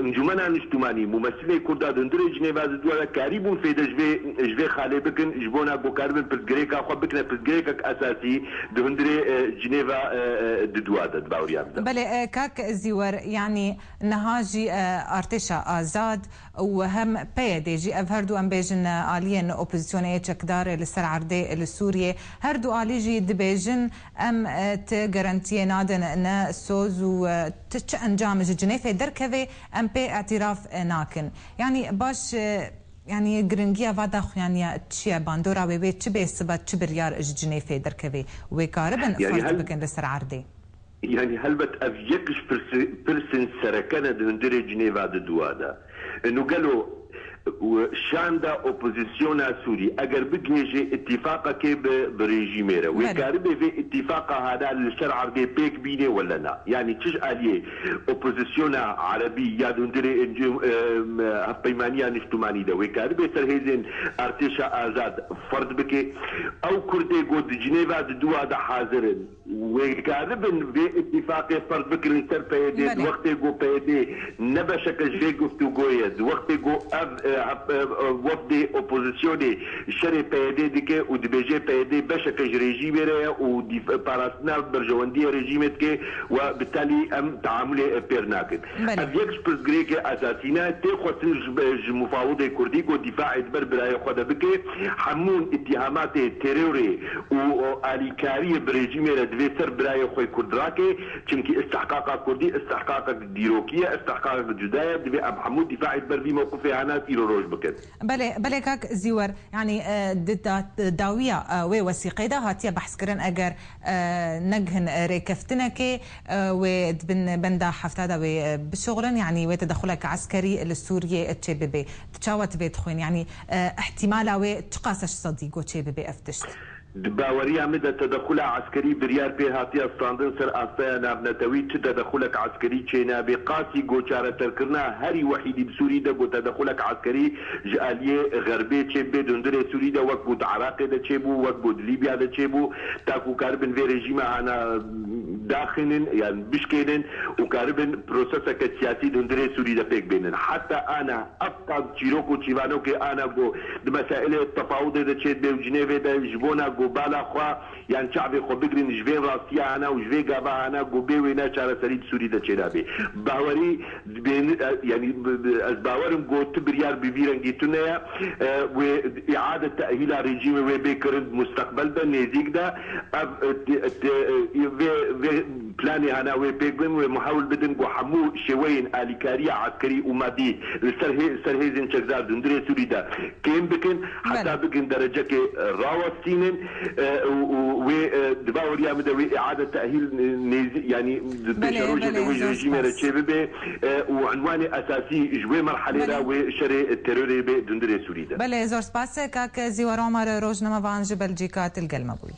Encûmena Niştimanî, mumesilê Kurda di hundirê Cinêva di dua de karîbûn fêde ji vê, ji vê xalê bikin, ji bona ku karibin Pirsgirêka xwe bikine pirsgirêkek esasî di hundirê, e, Cinêva, e, e, di dua de, di baweriya min de. Belê, e, kak Zîwer, yanî niha jî, e, artêşa azad û hem P Y D jî, ev her du, em bêjin, e, aliyên opozisyonê yê çekdar li ser erdê li Sûriyê, her du alî jî dibêjin, em, e, ti garantiyê nadin ne soz û, e, ti çi encam ji Cinêfê derkeve, em pê îtiraf, e, nakin. Yanî baş, e, Yanî giringiya va daxuyaniya çi ye? Bandora wê wê çi bê sibe, çi biryar ji Cinêfê derkevê? Wê karibin Yanî ferz hel- bikin li ser erdê? Yanî helbet ev yek ji pirsi-, pirsên sereke ne di hundirê Cinêva di dua de. Inu gelo, û şanda opozisyona Sûrî eger bigihêje îtîfaqekê bi, bi rejîmê re, wê Belê. karibê vê îtîfaqa hana li ser erdê pêk bîne wele na? Yanî çi ji aliyê opozisyona erebî ya di hundirê, e, hevpeymaniya niştimanî de wê karibê ser hêzên artêşa azad ferz bike? Ew Kurdê ku di Cinêva di dua de hazir in, wê karibin vê îtîfaqê ferz bikin li ser P Y D, Belê. di wextê ku P Y D ne beşeke ji vê guftûgoyê ye, di wextê ku ev, e, hep-, e, e, wefdê opozisyonê şerê P Y D dike û dibêje P Y D beşeke ji rejîmê re ye û dîf-, parastina berjewendiyê rejîmê dike, we bi telî em teamulê pêr nakin. Belê. Ev yek ji pirsgirêkê esasî ne, tê xwestin ji, ji mufawidê kurdî ku dîfaê di ber birayê xwe de bike, hemû îtîhamatê terorê û, û alîkariyê bi rejîmê re divê ser birayê xwe kurd rake, çimkî istihqaqa kurdî istihqaqek dîrokî ye, istihqaqek cuda ye, divê em hemû dîfaê di ber vî mewqifê hana îro roj bikin. Belê, belê kak Zîwer, yanî, e, di da-, dawiya, e, wê wesîqê de hatiye behskirin, eger, e, negihin, e, rêkeftinekê, e, wê di bin benda hefta de wê, e, bişuxulin, yanî wê tedexulek eskerî li Sûriyê çê bibe. Tu çawa tu vê dixwîn? Yanî, e, ihtimala wê çiqas e ji sedî ku çê bibe ev tişt? Di baweriya min de tedexula eskerî biryar pê hatiye standin ser astaya navnetewî, çi tedexulek eskerî çênabe. Qasî ku çareserkirina herî wehîdî bi Sûrî de ku tedexulek eskerî ji aliyê Xerbê çêbibe, di hundirê Sûrî de wek ku di Iraqê de çêbû, wek ku di Lîbya de çêbû, ta ku karibin vê rejîma hana daxînin yan bişkênin û karibin proseseke siyasî di hundirê Sûrî de pêk bênin. Heta ana Ev qas çîrok û çîvanokê ana ku di mesailê tefawudê de çêdibe û Cinêvê de ji bona ku bala xwe yan çavê xwe bigrin ji vê rastiya ana û ji vê gava ana ku bê wêne çareserî di Sûrî de çênabe. Bawerî dibên, e, yanî, b-, b-, ez bawerim ku ti biryar bi vî rengî tune ye, e, wê îade tehîla rejîmê wê bê kirin di musteqbel de, nêzîk de. Ev, e, ti-, ti-, e, vê, vê planê hana wê pêk bin, wê muhewil bidin ku hemû şêweyên alîkariya eskerî û madî li ser hê-, ser hêzên çekdar di hundirê Sûrî de kêm bikin, heta Belê. bigin derecekê rawestînin, e, û, û wê, e, di baweriya min de wê îade tehîl nêzî-, yanî di Belê, pêşerojê de belê, wê ji zor rejîmê re spas. çêbibe, e, û unwanê esasî ji wê merhelê re Belê. wê şerê terorê bê di hundirê Sûrî de. Belê, zor spas. Kak Zîwer Omer, rojnamevan ji Belcîka, tu li gel me bûyî.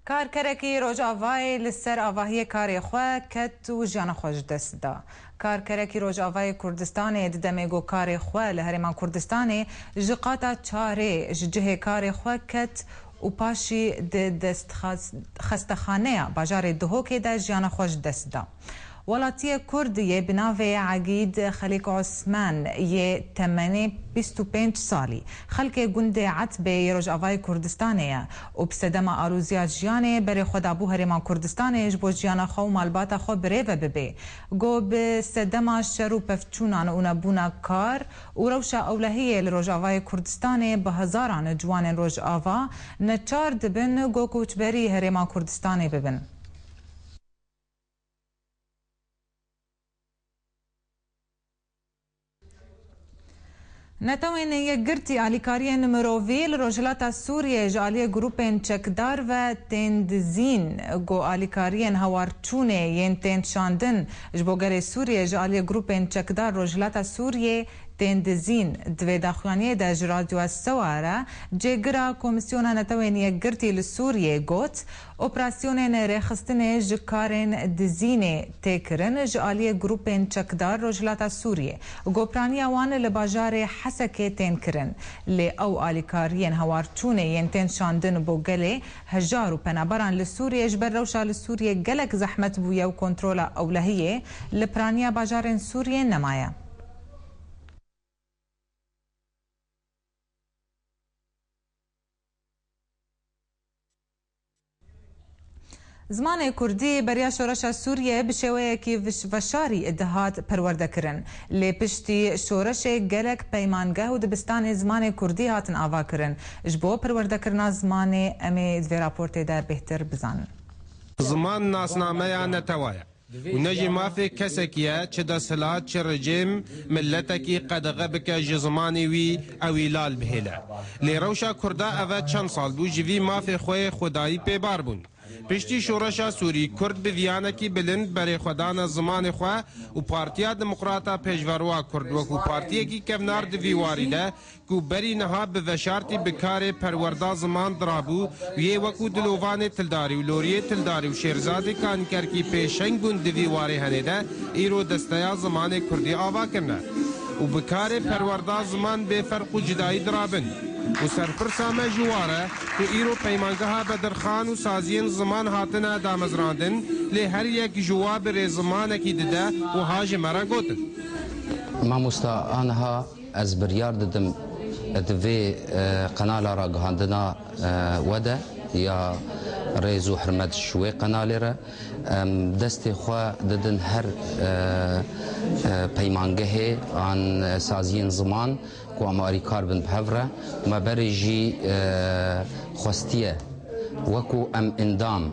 Karkerekî Rojavayê li ser avahiyê karê xwe ket û jiyana xwe ji dest da. Karkerekî Rojavayê Kurdistanê di demê ku karê xwe li Herêma Kurdistanê ji qata çarê ji cihê karê xwe ket û paşî di destxas-, xestexaneya bajarê Duhokê de jiyana xwe ji dest da. Welatiyê Kurd yê bi navê Egîd Xelîk Osman yê temenê bîst û pênc salî, xelkê gundê Etbê yê Rojavayê Kurdistanê ye û bi sedema alûziya jiyanê berê xwe dabû Herêma Kurdistanê ji bo jiyana xwe û malbata xwe birêve bibe. Go bi sedema şer û pevçûnan û nebûna kar û rewşa ewlehiyê li Rojavayê Kurdistanê bi hezaran ciwanên Rojava neçar dibin go koçberî Herêma Kurdistanê bibin. Netewên Yekgirtî alîkariyên mirovî li Rojhilata Sûriyê ji aliyê grûpên çekdar ve tên dizîn. Go alîkariyên hewarçûnê yên tên şandin ji bo gelê Sûriyê ji aliyê grûpên çekdar Rojhilata Sûriyê tên dizîn. Di vê daxuyaniyê de ji Radyoya Seware cêgira Komîsyona Netewên Yekgirtî li Sûriyê got, operasyonên rêxistinê ji karên dizînê tê kirin ji aliyê grûpên çekdar Rojhilata Sûriyê. Gopiraniya wan li bajarê Hesekê tên kirin. Lê ew alîkariyên hewarçûnê yên tên şandin bo gelê hejar û penaberan li Sûriyê ji ber rewşa li Sûriyê gelek zehmet bûye û kontrola ewlehiyê li piraniya bajarên Sûriyê nemaye. Zimanê kurdî beriya şoreşa Sûriyê bi şêweyekî viş-, veşarî dihat perwerdekirin. Lê piştî şoreşê gelek peymangeh û dibistanê zimanê kurdî hatin avakirin ji bo perwerdekirina zimanê. Em ê di vê raportê de bêhtir bizanin. Ziman nasnameya netewa ye û ne jî mafê kesekî ye, çi desthilat, çi rejîm, miletekî qedexe bike ji zimanê wî, ew îhlal bihêle. Lê rewşa Kurda ev e, çend sal bû ji vî mafê xwe yê xwedayî pê bar bûn. Piştî şoreşa Sûrî, Kurd bi viyanekî bilind berê xwe dane zimanê xwe û Partiya Demokrata Pêşveroya Kurd wekû partiyekî kevnar di vî warî de ku berî niha bi veşartî bi karê perwerda ziman dirabû û yê wekû Dilovanê Tildarî û Loriyê Tildarî û Şêrzadê Kanîkerkî pêşeng bûn di vî warê henê de îro desteya zimanê kurdî ava kirine û bi karê perwerda ziman bê ferq û cudayî dirabin. Û serpirsa me ji war e ku îro peymangeha Bedirxan û saziyên ziman hatine damezrandin, lê her yek ji wa bi rêzimanekî dide û ha ji me re gotin. Mamosta, aniha ez biryar didim di vê, e, qenala ragihandina, e, we de ya rêz û hurmet ji wê qenalê re. Em destê xwe didin her, e, e, peymangehê an saziyên ziman ku em alîkar bin bi hev re. Me berê jî, e, xwestiye wekû em endam,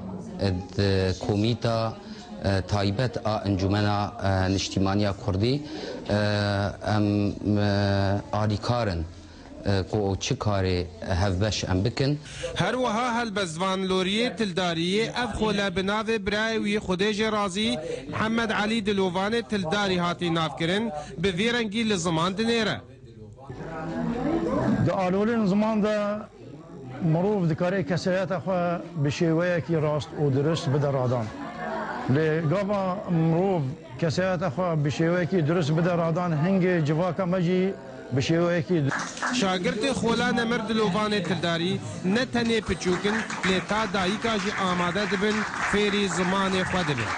e, di komîta, e, taybet a Encûmena, e, Niştîmaniya Kurdî, e, em, e, alîkar in, e, ku çi karê hevbeş em bikin. Her wiha helbestvan Loriyê Tildarî yê ev xole bi navê birayê wî Xwedê jê razî Mihemed Elî Dilovanê Tildarî hatî navkirin, bi vî rengî li ziman dinêre. Di alolên ziman de mirov dikare kesayeta xwe bi şêweyekî rast û dirust bide radan. Lê gava mirov kesayeta xwe bi şêweyekî dirust bide radan, hingê civaka me jî bi şêweyekî Şagirtê Xola Nemir Dilovanê Tildarî ne tenê piçûk in, lê ta dayika jî amade dibin, fêrî zimanê xwe dibin.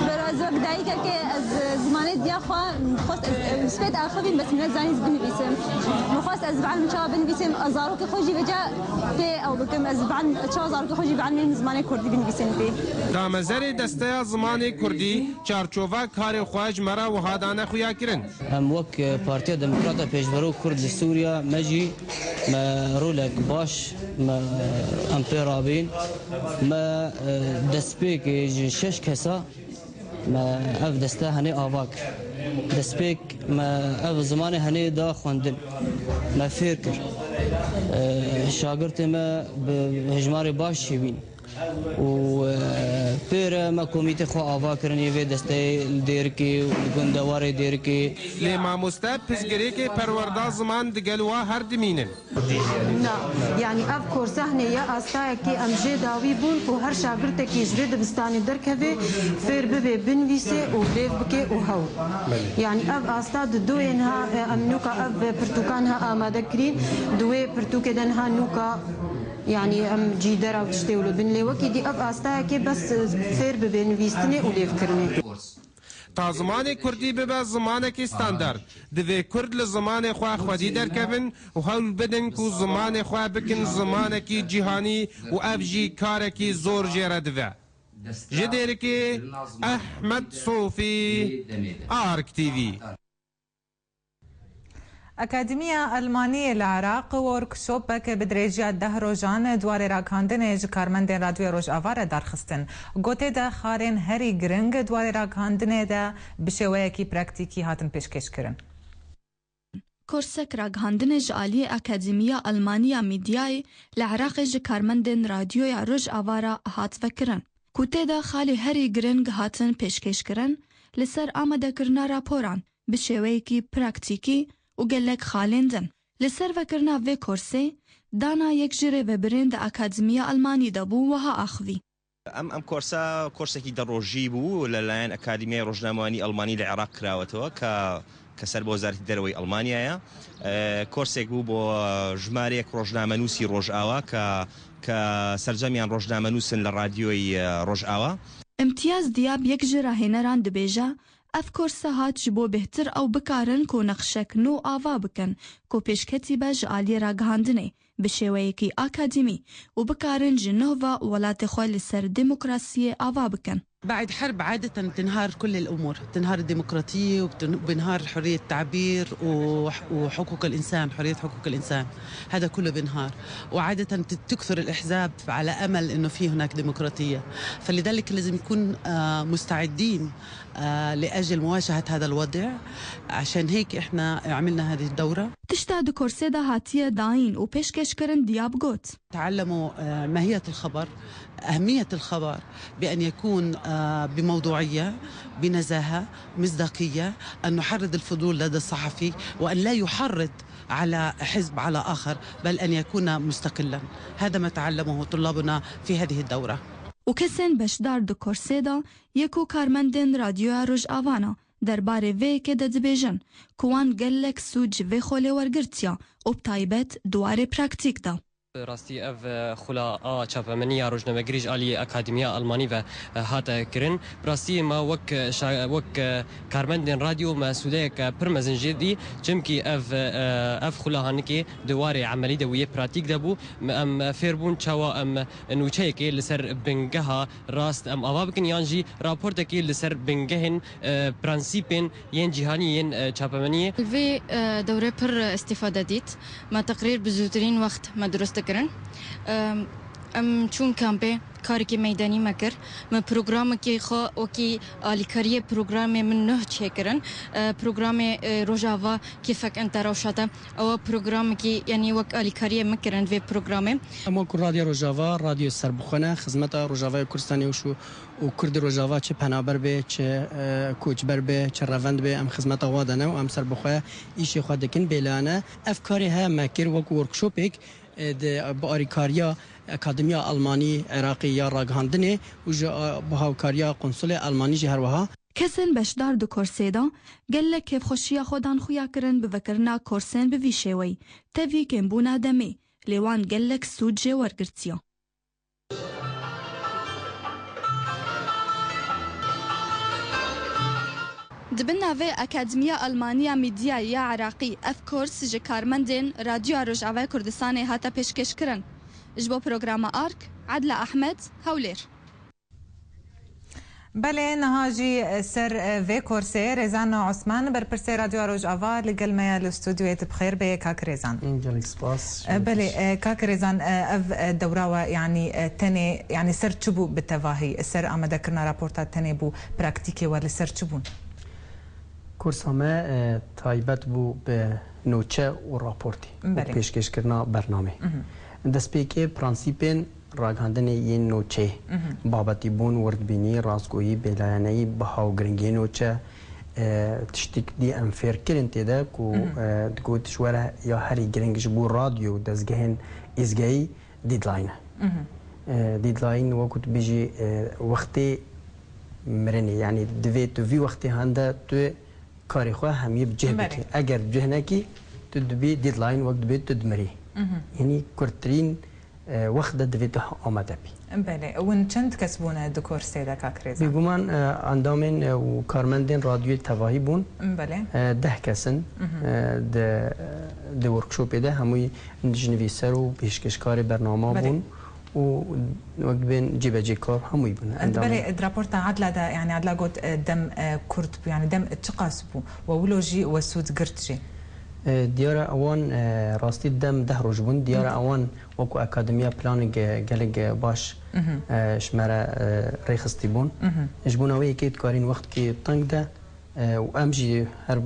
Bero ez wek dayikekê ez zimanê diya xwe xwest ez, ez spêt axivîm, bes min nezanî ez binivîsim. Min xwest ez bielmim çawa binivîsim, ez zarokê xwe jî vêca pê ew bikim, ez bielm-, çawa zarokê xwe jî bielmim zimanê kurdî binivîsim pê. Damezerê Desteya Zimanê Kurdî çarçova karê xwe ji me re wiha dane xuyakirin. Em wek, e, Partiya Demokrata Pêşvero Kurd li Sûriya, me jî me rolek baş, me, em pê rabîn. Me, e, destpêkê ji şeş kesa me ev deste henê ava kir. Destpêk me ev zimanê henê da xwendin. Me fêr kir. E, şagirtê me bi hejmarê baş çêbîn. Û, e, pê re me komîtê xwe ava kirin yê vê desteyê li Dêrikê û li gundewarê Dêrikê. Lê mamoste pirsgirêkê perwerda ziman digel wa her dimînin. Na, yanî ev korsehnê ye, astayekê em jê dawî bûn ku her şagirtekî ji vê dibistanê derkeve, fêr bibe binivîse û lêv bike û hew. Yanî ev asta di doyê niha, e, em nûka ev pirtûkan ha amade kirîn, di wê pirtûkê de niha nûka Yanî em cîdera û tiştê wilo bin, lê wekî dî ev astayekê bes, e, fêr bibe nivîstinê û lêvkirinê. Ta zimanê kurdî bibe zimanekî standard, divê kurd li zimanê xwe xwedî derkevin û hewl bidin ku zimanê xwe bikin zimanekî cîhanî û ev jî karekî zor jê re dive. Ji Dêrikê Ehmed Sofî, Ark T V. Akademiya Elmaniyê li Iraq workshopek bi dirêjiya deh rojan di warê ragihandinê ji karmendên Radyoya Rojava re darxistin. Gotê de xalên herî giring di warê ragihandinê de bi şêweyekî praktîkî hatin pêşkêşkirin. Korsek ragihandinê ji aliyê Akademiya Elmaniya Medyayê li Iraqê ji karmendên Radyoya Rojava re hat vekirin, ku tê de xalê herî giring hatin pêşkêşkirin li ser amadekirina raporan, bi şêweyekî praktîkî û gelek xalên din. Li ser vekirina vê korsê, dana yek ji rêvebirên di Akademiya Almanî de bû wiha axivî. Em, em korsa, korseki de rojî bû, li layen Akademiyayê Rojnamewanî Almanî li Iraq kirawetêwe, ka, ka ser bi Wezareti Dereweyî Almanyaya. E, korsek bû bo jimareyek rojnamenûsî Rojava, ka, ka sercemiyan rojnamenûs in li radyoyê, e, Rojava. Îmtiyaz Diyab, yek ji rahêneran, dibêje, ev korsa hat ji bo bêhtir ew bikarin ku nexşek nû ava bikin ku pêşketî be ji aliyê ragihandinê bi şêweyekî akademî û bikarin ji nuh ve welatê xwe li ser demokrasiyê ava bikin. بعد حرب عادة بتنهار كل الأمور، بتنهار الديمقراطية وبتن-، وبينهار حرية التعبير و-، وحقوق الإنسان، حرية حقوق الإنسان، هذا كله بينهار. وعادة بت-، تكثر الأحزاب على أمل إنه في هناك ديمقراطية، فلذلك لازم نكون، آه، مستعدين، آه، لأجل مواجهة هذا الوضع. عشان هيك إحنا عملنا هذه الدورة. Tişta di korsê de hatiye dayîn û pêşkêşkirin, Diyab got. تعلموا، آه، ماهية الخبر، أهمية الخبر، بأن يكون، آه، بموضوعية، بنزاهة، مصداقية، أن نحرض الفضول لدى الصحفي، وأن لا يحرض على حزب، على آخر، بل أن يكون مستقلا. هذا ما تعلمه طلابنا في هذه الدورة. Û kesên beşdar di korsê de yê ku karmendên Radyoya Rojava ne, derbarê vê yekê de dibêjin ku wan gelek sûd ji vê xolê wergirtiye û bi taybet di warê praktîk de. Bi rastî ev, e, xula a çapemeniya rojnamegirî ji aliyê Akademiya Almanî ve, e, hate kirin. Bi rastî me wek, e, şa-, wek, e, karmendên radyo me sûdeyeke pir mezin jê dî, çimkî ev, e, ev xula hanikê di warê emelî de û yê pratîk de bû. Me, em fêr bûn çawa em nûçeyekê li ser bingeha rast em ava bikin yan jî raportekê li ser bingehên, e, prensîpên yên cîhanî yên, e, çapemeniyê. Li vê, e, dewre pir, e, îstîfade dît. Me teqrîr bi zûtirîn wext me dirust dikirin. Em, em çûn kampê, karekî meydanî me kir. Me programekî xwe wekî alîkariyê programê min nuh çêkirin. E, programê, e, Rojava Kêfek Ente Rewşa Te, ew programekî, yanî wek alîkariyê min kirin vê programê. Em wekî Radyo Rojava, radyoyê serbixwe ne, xizmeta Rojavayê Kurdistanê û şu û Kurdê Rojava çi penaber bê, çi, e, koçber bê, çi revend bê, em xizmeta wa de ne û em serbixwe îşê xwe dikin, bêlane. Ev karê he me kir wekî workshopêk, e, di, bi arîkariya Akademiya Almanî Iraqê ya Ragihandinê û ji, e, bi hawkariya Konsulê Almanî jî her wiha. Kesên beşdar di korsê de gelek kêfxweşiya xwe dan xuya kirin bi vekirina korsên bi vî şêweyî, tevî kêmbûna demê, lê wan gelek sûd jê wergirtiye. Di bin navê Akademiya Almaniya Media ya Iraqî ev kors ji karmendên Radyoya Rojavayê Kurdistanê hate pêşkêşkirin. Ji bo programa Ark, Edla Ahmed, Hewlêr. Belê, niha jî ser vê korsê Rêzan Osman, berpirsê Radyoya Rojava li gel me ye li stûdyoyê. Tu bi xêr bê, kak Rêzan. Gelek spas. E, belê, e, kak Rêzan, e, ev, e, dewra we, yanî, e, tenê, yanî ser çi bû bi tevahî? Ser amadekirina raporta tenê bû, praktîkê we li ser çi bûn? Kursa me, e, taybet bû bi nûçe û raportê û Belê. pêşkêşkirina bernamê. Mhm. Destpêkê prensîpên ragihandinê yên nûçeyê, Mhm. babetîbûn, wirdbînî, rastgoyî, bêlayaneyî, biha û giringiyê nûçe, e, tiştik dî em fêr kirin tê de ku, Mhm. e, digot ji we re ya herî giring ji bo radyo û dezgehên êzgehî deadline e. Mhm. E, deadline wekû tu bêjî, e, wextê mirinê, yanî divê tu vî wextê hende tu karê xwe hemiyê bi cih Belê. bikî. Eger bi cih nekî, tu dibî deadline wek dibê tu dimirî. Mhm. Yanî kurtirîn, e, wext de divê tu amade bî. Belê. Hûn çend kes bûne di korsê de, kak Rêzan? Bêguman, e, endamên, e, û karmendên radyoyê tevahî bûn. Belê. E, deh kes in. Mhm. E, di, di workshopê de hemûyî ji nivîser û pêşkêşkarê bernama Belê. bûn û wek bên cîbecîkar hemûyî bûn. E, endamên. Belê, di raporta Adla de, yanî Adla got, e, dem, e, kurt bû, yanî dem çiqas bû? We wilo jî we sûd girt jî? E, diyar e ewan, e, rastî dem deh roj bûn. Diyar e Mhm. ewan wekû akademiya planek, e, gelek, e, baş, Mhm. e, ji me re, e, rêxistî bûn. Mhm. Ji bona wê yekê dikarîn wextkî teng de, E, û em jî her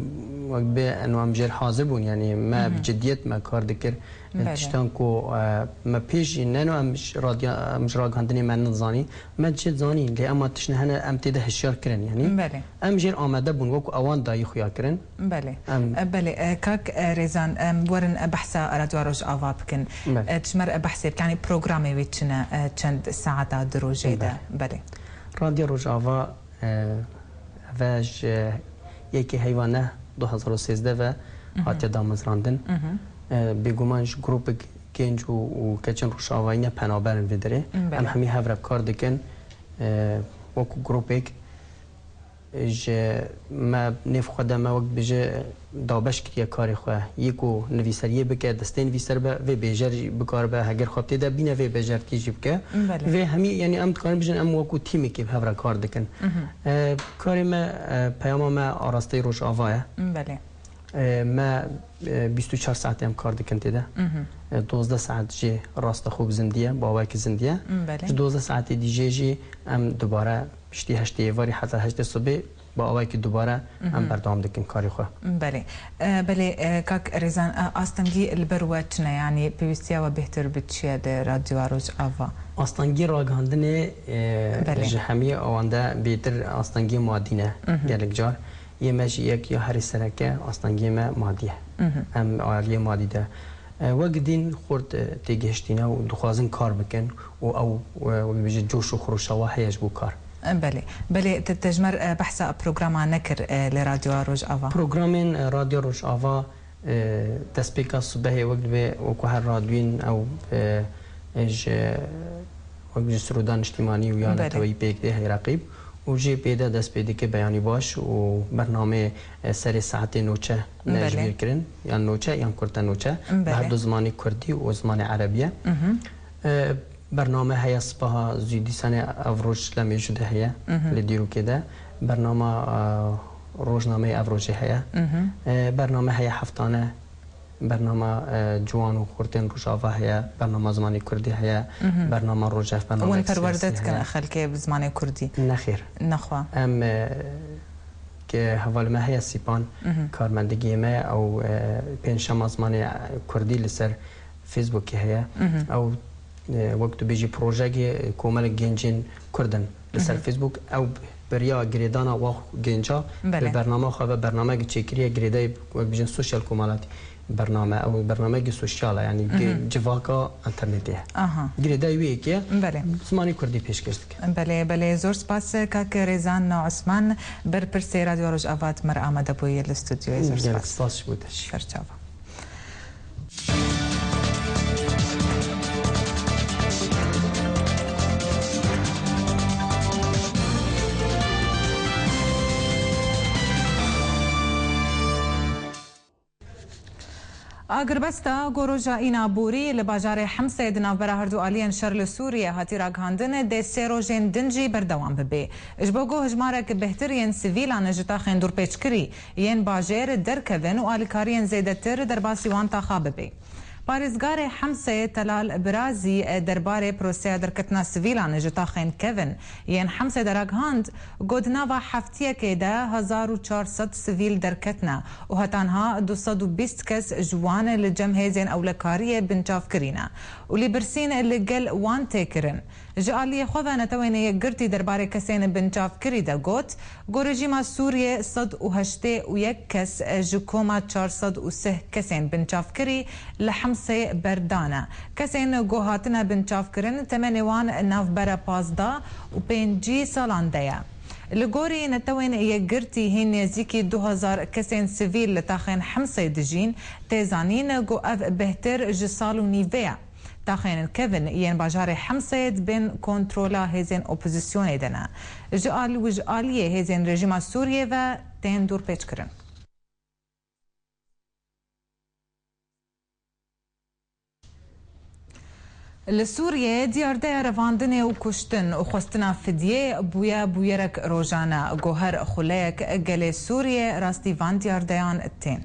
wek bê eno em jêr hazir bûn, yanî me bi ciddiyet me kar dikir. E, Belê. Tiştan ku, e, me pêş jî neno em ji radya, em ji ragihandinê me nizanî. Me jê zanî, lê ema tiştine hene em tê de hişyar kirin, yanî Belê. Em jêr amade bûn, wekî ewan dayî xuya kirin. Belê. Em E, belê, e, kak, e, Rêzan, em werin, e, behsa Radyoya Rojava bikin. Belê. E, ji me re, e, behsê bike, yanî programê wê çi ne, e, çend saeta di rojê de? Belê. Belê. Radyo Rojava, e, eve ji yekê heyva neh du hezar û sêzdeh ve hatiye damezrandin. E, bêguman ji grûpek genc û, û keçên Rojavayî ne penaber in vê derê. Belê. Em hemî hev re kar dikin, e, wekî grûpek. Ji me nêv xwe de me wek bêje dabeş kiriye karê xwe. Yê ku nivîseriyê bike, destê nivîser be, vê bêjer jî bikaribe, heger xwe tê de bîne vê bêjertî jî bike. Belê. Vê hemî, yanî em dikarin bijin em wekî tîmekê bi hev re kar dikin. E, karê me, e, peyama me arasteyî Rojava ye. Belê. E, me, e, bîst û çar saetê em kar dikin tê de. E, dozdeh saet jê rasta xwe bi zindî ye, bi awayekî zindî ye. Belê. Ji dozdeh saetê dî jê jî em dubare piştî heştê êvarî heta heştê sibê bi awayekî dubare em berdewam dikin karê xwe. Belê. E, belê, e, kak Rêzan, e, astengî li ber we çi ne? Yanî pêwîstiya we bêhtir bi çi ye li Radyoya Rojava? Astengî ragihandinê, e, Belê. Ji hemî ewande bêtir astengî madî ne gelek car. Yê me jî yek ya herî sereke astengiyê me madî ye. Em aliyê madî de, e, wek din xurt, e, têgihiştîne û dixwazin kar bikin û ew, e, wek dibêje coş û xirûşa wa heye ji bo kar. E, belê. Belê, te, te ji me re, e, behsa programa nekir, e, li Radyoya Rojava. Programên, e, Radyo Rojava, e, destpêka sibehê wek dibe wek her radyoyên ew, e, e, ji, wek ji Siroda Niştîmanî û ya Belê. Neteweyî pêk tê hey reqîb. Û jê pê de dest pê dike beyanî baş û bernameyê, e, serê saetê noçe me Belê. Ji bîr kirin, yan noçe yan kurte noçe. Belê. Bi her du zimanê kurdî û zimanê erebî ye. E, bername heye sibaha zû dîsanê ev roj lê mêjû de heye, li dîrokê de. Bernama, e, rojnameyê ev rojê heye. E, bername heye heftane. Bernama, e, ciwan û xurtên Rojava heye, bernama zimanê kurdî heye, bernama rojef, bernama Hûn perwerde dikin xelkê bi zimanê kurdî? Nexêr. Nexwe. Em, e, ke hevalê me heye Sîpan, karmendegiyê me ye, ew, e, pêncşema zimanê kurdî li ser Facebookê heye. Ew, e, wek tu bêjî projeyekê, e, komelek gencên kurd in. Li ser Facebook ew beriya girêdana wa genca Belê. Bi bernama xwe ve bernameyekî çêkiriye girêdayî wek bijin sosyal komelatî. Bername, ew bernameyekî sosyal e, yanî gi-, civaka înternetê ye. Aha. Girêdayî wê yekê ye. Belê. Zimanê kurdî pêşkêş dike. Belê, belê. Zor spas kak Rêzan Osman, berpirsê Radyo Rojava, di me re amade bûye li stûdyoyê. Zor Gelek spas. Spas ji bo te jî. Serçava. Agirbesta ku roja Îna Borî li bajarê Himsê di navbera herdu aliyên şer li Sûriyê hatî ragihandin, dê sê rojên din jî berdewam bibe. Ji bo ku hejmarek bêhtir yên sivîlan ji taxên dûrpêçkirî yên bajêr derkevin û alîkariyên zêdetir derbasî wan taxa bibe. Parêzgarê Hemsê Telal Birazî derbarê proseya derketina sivîlan ji taxên kevin yên Hemsê de ragihand, ku di nava heftiyekê de hezar û çar sed sivîl derketine û heta niha du sed û bîst kes ji wan li cem hêzên ewlekariyê binçavkirî ne û lêpirsîn li gel wan tê kirin. Ji aliyê xwe ve Netewên Yekgirtî derbarê kesên binçavkirî de got, ku rejîma Sûriyê sed û heştê û yek kes ji koma çar sed û sih kesên binçavkirî li Himsê berdane. Kesên ku hatine binçavkirin temenê wan navbera pazdeh û pêncî salan de ye. Li gorî Netewên Yekgirtî hîn nêzîkî du hezar kesên sivîl li taxên Himsê dijîn, tê zanîn ku ev bêhtir ji sal û nîvê ye. Taxên kevin yên bajarê Himsê di bin kontrola hêzên opozisyonê de ne. Ji al-, ji aliyê hêzên rejîma Sûriyê ve tên dûrpêçkirin. Li Sûriyê diyardeya revandinê û kuştin û xwestina fidyê bûye bûyerek rojane. Ku her xuleyek gelê Sûriyê rastî van diyardeyan tên.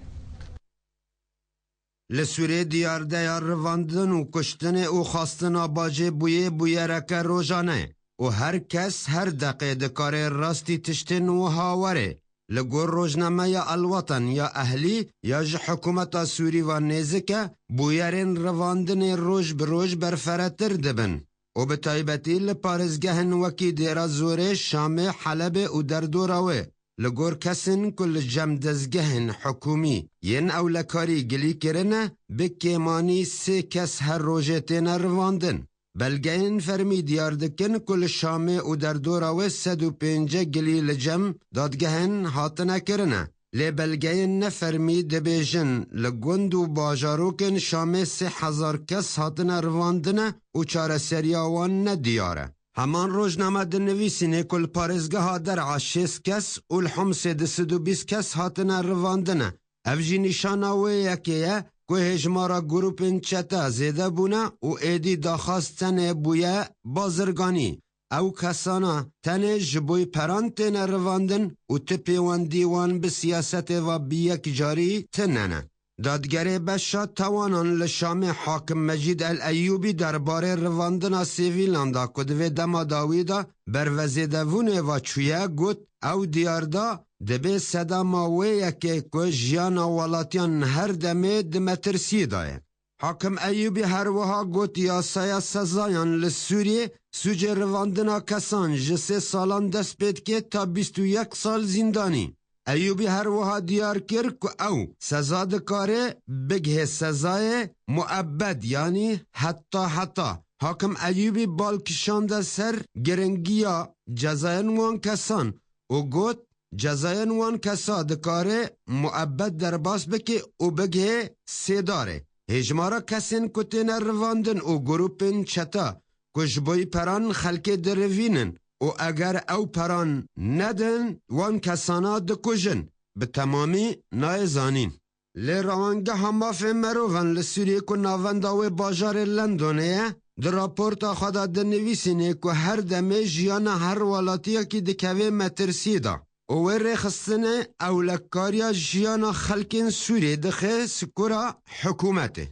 Li Sûriyê diyardeya revandin û kuştinê û xwestina bajê bûyê bûyereke rojane ye û her kes her deqê dikare rastî tiştên wiha were. Li gor rojnameya El Watan ya Ehlî ya ji hikûmeta Sûrî ve nêzik e, bûyerên revandinê roj bi roj berferetir dibin û bi taybetî li parêzgehên wekî Dêra Zorê, Şamê, Helebê û derdora wê li gor kesên ku li cem dezgehên hikûmî yên ewlekarî gilî kirine, bi kêmanî sê kes her rojê têne revandin. Belgeyên fermî diyar dikin ku li Şamê û derdora wê sed û pêncî gilî li cem dadgehên hatine kirine. Lê belgeyên nefermî dibêjin li gund û bajarokên Şamê sê hezar kes hatine revandine û çareseriya wan nediyar e. Heman rojname dinivîsîne ku li parêzgeha Der'a şêst kes û li Homsê du sed û bîst kes hatine revandine. Ev jî nîşana wê yekê ye ku hêjmara grûpên çete zêde bûne û êdî daxwaz tenê bûye bazirganî. Ew kesana tenê ji bo peran têne revandin û ti pêwendî wan bi siyasetê ve bi yekcarî tune ne. Dadgerê beşa tawanan li Şamê Hakim Mecîd El Eyûbî derbarê revandina sivîlan de ku di vê dema dawî de bervezêdebûnê ve çûye, got, ew diyar da, dibê sedema wê yekê ku jiyana welatiyan her demê di metirsiyê de ye. Hakim Eyûbî her wiha got, yasaya sezayan li Sûriyê sûcê revandina kesan ji sê salan dest pê dike ta bîst û yek sal zîndanî. Eyûbî her wiha diyar kir ku ew seza dikare bigihê sezayê muebbed, yanî heta heta. Hakim Eyûbî bal kişande ser giringiya cezayên wan kesan û got, cezayên wan kesa dikare muebbed derbas bike û bigihê sêdarê. Hêjmara kesên ku têne revandin û grûpên çeta ku ji bo peran xelkê dirivînin û eger ew peran nedin, wan kesana dikujin, bi temamî nayê zanîn. Lê Rewangeha Mafê Merovan li Sûriyê ku navenda wê bajarê Londonê ye, di raporta xwe de dinivîsîne ku her demê jiyana her welatiyekî dikeve metirsiyê de û wê rêxistinê ewlekariya jiyana xelkên Sûriyê dixe sikura hikûmetê.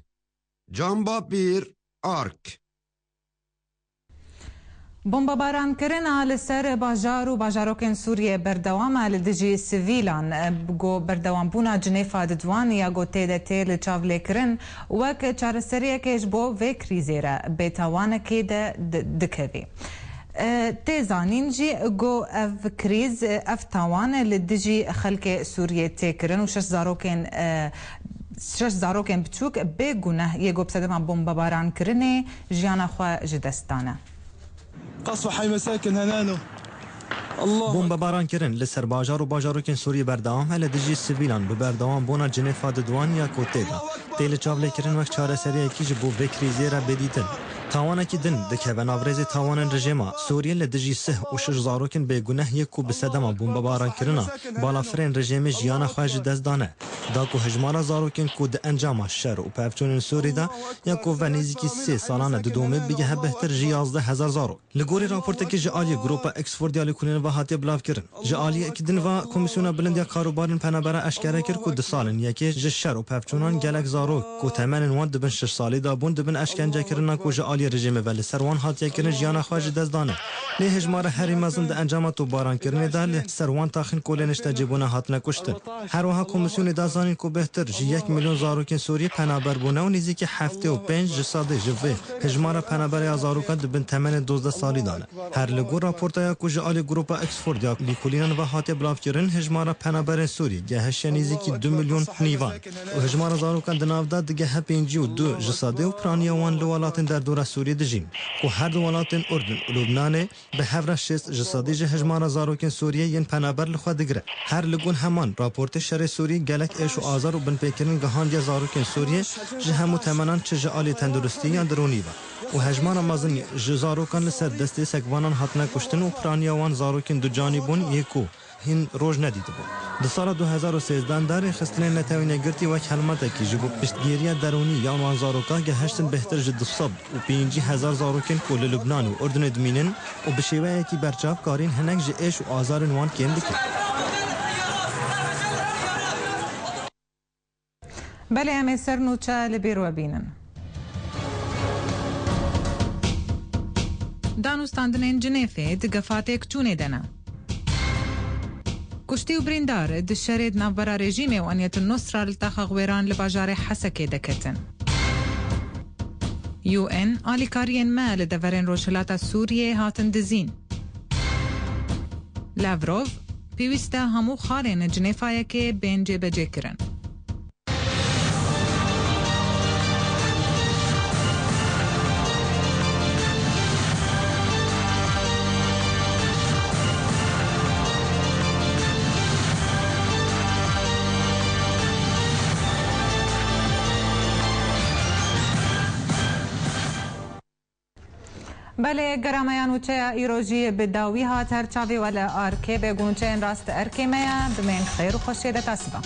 Can Bapîr, Ark. Bombebaran kirina li ser bajar û bajarokên Sûriyê berdewam e li dijî sivîlan. Go berdewambûna Cinêfa Didwan ya go tê de tê li çav lê kirin, wek çareseriyekê ji bo vê krîzê re bêtawanekê de di-, dikevî. E, tê zanîn jî go ev krîz, ev tawan li dijî xelkê Sûriyê tê kirin û şeş zarokên, e, şeş zarokên biçûk bê guneh yê go bi sedema bombebaran kirinê jiyana xwe ji dest dane. قصف حي مساكن هنانو. الله. Bombebaran kirin li ser bajar û bajarokên Sûriyê berdewam e li dijî sivîlan bi berdewambûna Cinêfa Didwan ya ku tê de tê li çav lê kirin wek çareseriyekî ji bo vê krîzê re bê dîtin. Tawanekî din dikeve nav rêzê tawanên rejêma Sûriyê li dijî sih û şeş zarokên bêguneh yê ku bi sedema bombebaran kirina balafirên rejêmê jiyana xwe ji dest dane. Da ku hejmara zarokên ku di encama şer û pevçûnên Sûrî de ya ku ve nêzîkî sê salan e didome bigihe bêhtir ji yazdeh hezar zarok. Li gorî raportekî ji aliyê Gropa Oxford ya Lêkolînan ve hatiye bilavkirin. Ji aliyekî din ve Komîsyona Bilind ya Karûbarên Penabera eşkere kir ku di salên yekê ji şer û pevçûnan gelek zarok ku temenên wan di bin şeş salî de bûn di bin eşkencekirina ku ji aliyê rejîmê ve li ser wan hatiye kirin jiyana xwe ji dest dane. Lê hejmara herî mezin di encama topbarankirinê de li ser wan taxên ku lê niştecîbûne hatine kuştin. Her wiha komîsyonê da zanîn ku bêhtir ji yek milyon zarokên Sûrî penaber bûne û nêzîkî heftê û pênc ji sedê ji vê hejmara penabereya zarokan di bin temenê dozdeh salî de ne. Her li gor raportaya ku ji alî Gropa Oxford ya Lêkolînan ve hatiye bilavkirin, hejmara penaberên Sûrî gehişiye nêzîkî du milyon nîvan û hejmara zarokan di nav de digehe pêncî û du ji sedê û piraniya wan li welatên derdora Sûrî dijîn ku her du welatên Urdun û Lubnanê bi hev re şêst ji sedî ji hejmara zarokên Sûriyê yên penaber li xwe digire. Her li gon heman raportê şerê Sûrî gelek êş û azar û binpêkirin gihandiye zarokên Sûriyê ji hemû temenan, çi ji alî tenduristî yan dironî ve. Û hejmara mezin ji zarokan li ser destê sekvanan hatine kuştin û piraniya wan zarokên ducanî bûn yê ku hîn roj nedîtibû. Di sala du hezar û sêzdeh de Rêxistinên Netewên Yekgirtî wek helmetekî ji bo piştgiriya derûnî yan wan zaroka gehiştin bêhtir ji du sed û pêncî hezar zarokên ku li Lubnan û Urdunê dimînin û bi şêweyekî berçav karîn hinek ji êş û azarên wan kêm bikin. Belê, em ê ser nûçe li bîr we bînin. Danûstandinên Cinêfê di gefatêk çûnê de ne. Kuştî û birîndar di şerê di navbera rejîmê û Eniyetun Nusra li taxa Xwêran li bajarê Hesekê deketin. U N alîkariyên me li deverên Rojhilata Sûriyê hatin dizîn. Lavrov, pêwîst e hemû xalên Cinêfayekê bên cêbecêkirin. Belê, gera me ya nûçeya îro jî bi dawî hat. Her çavê we li arkê be, ku nûçeyên rast erkê me ye. Bimên xêr û xweşiyê de, ta siba.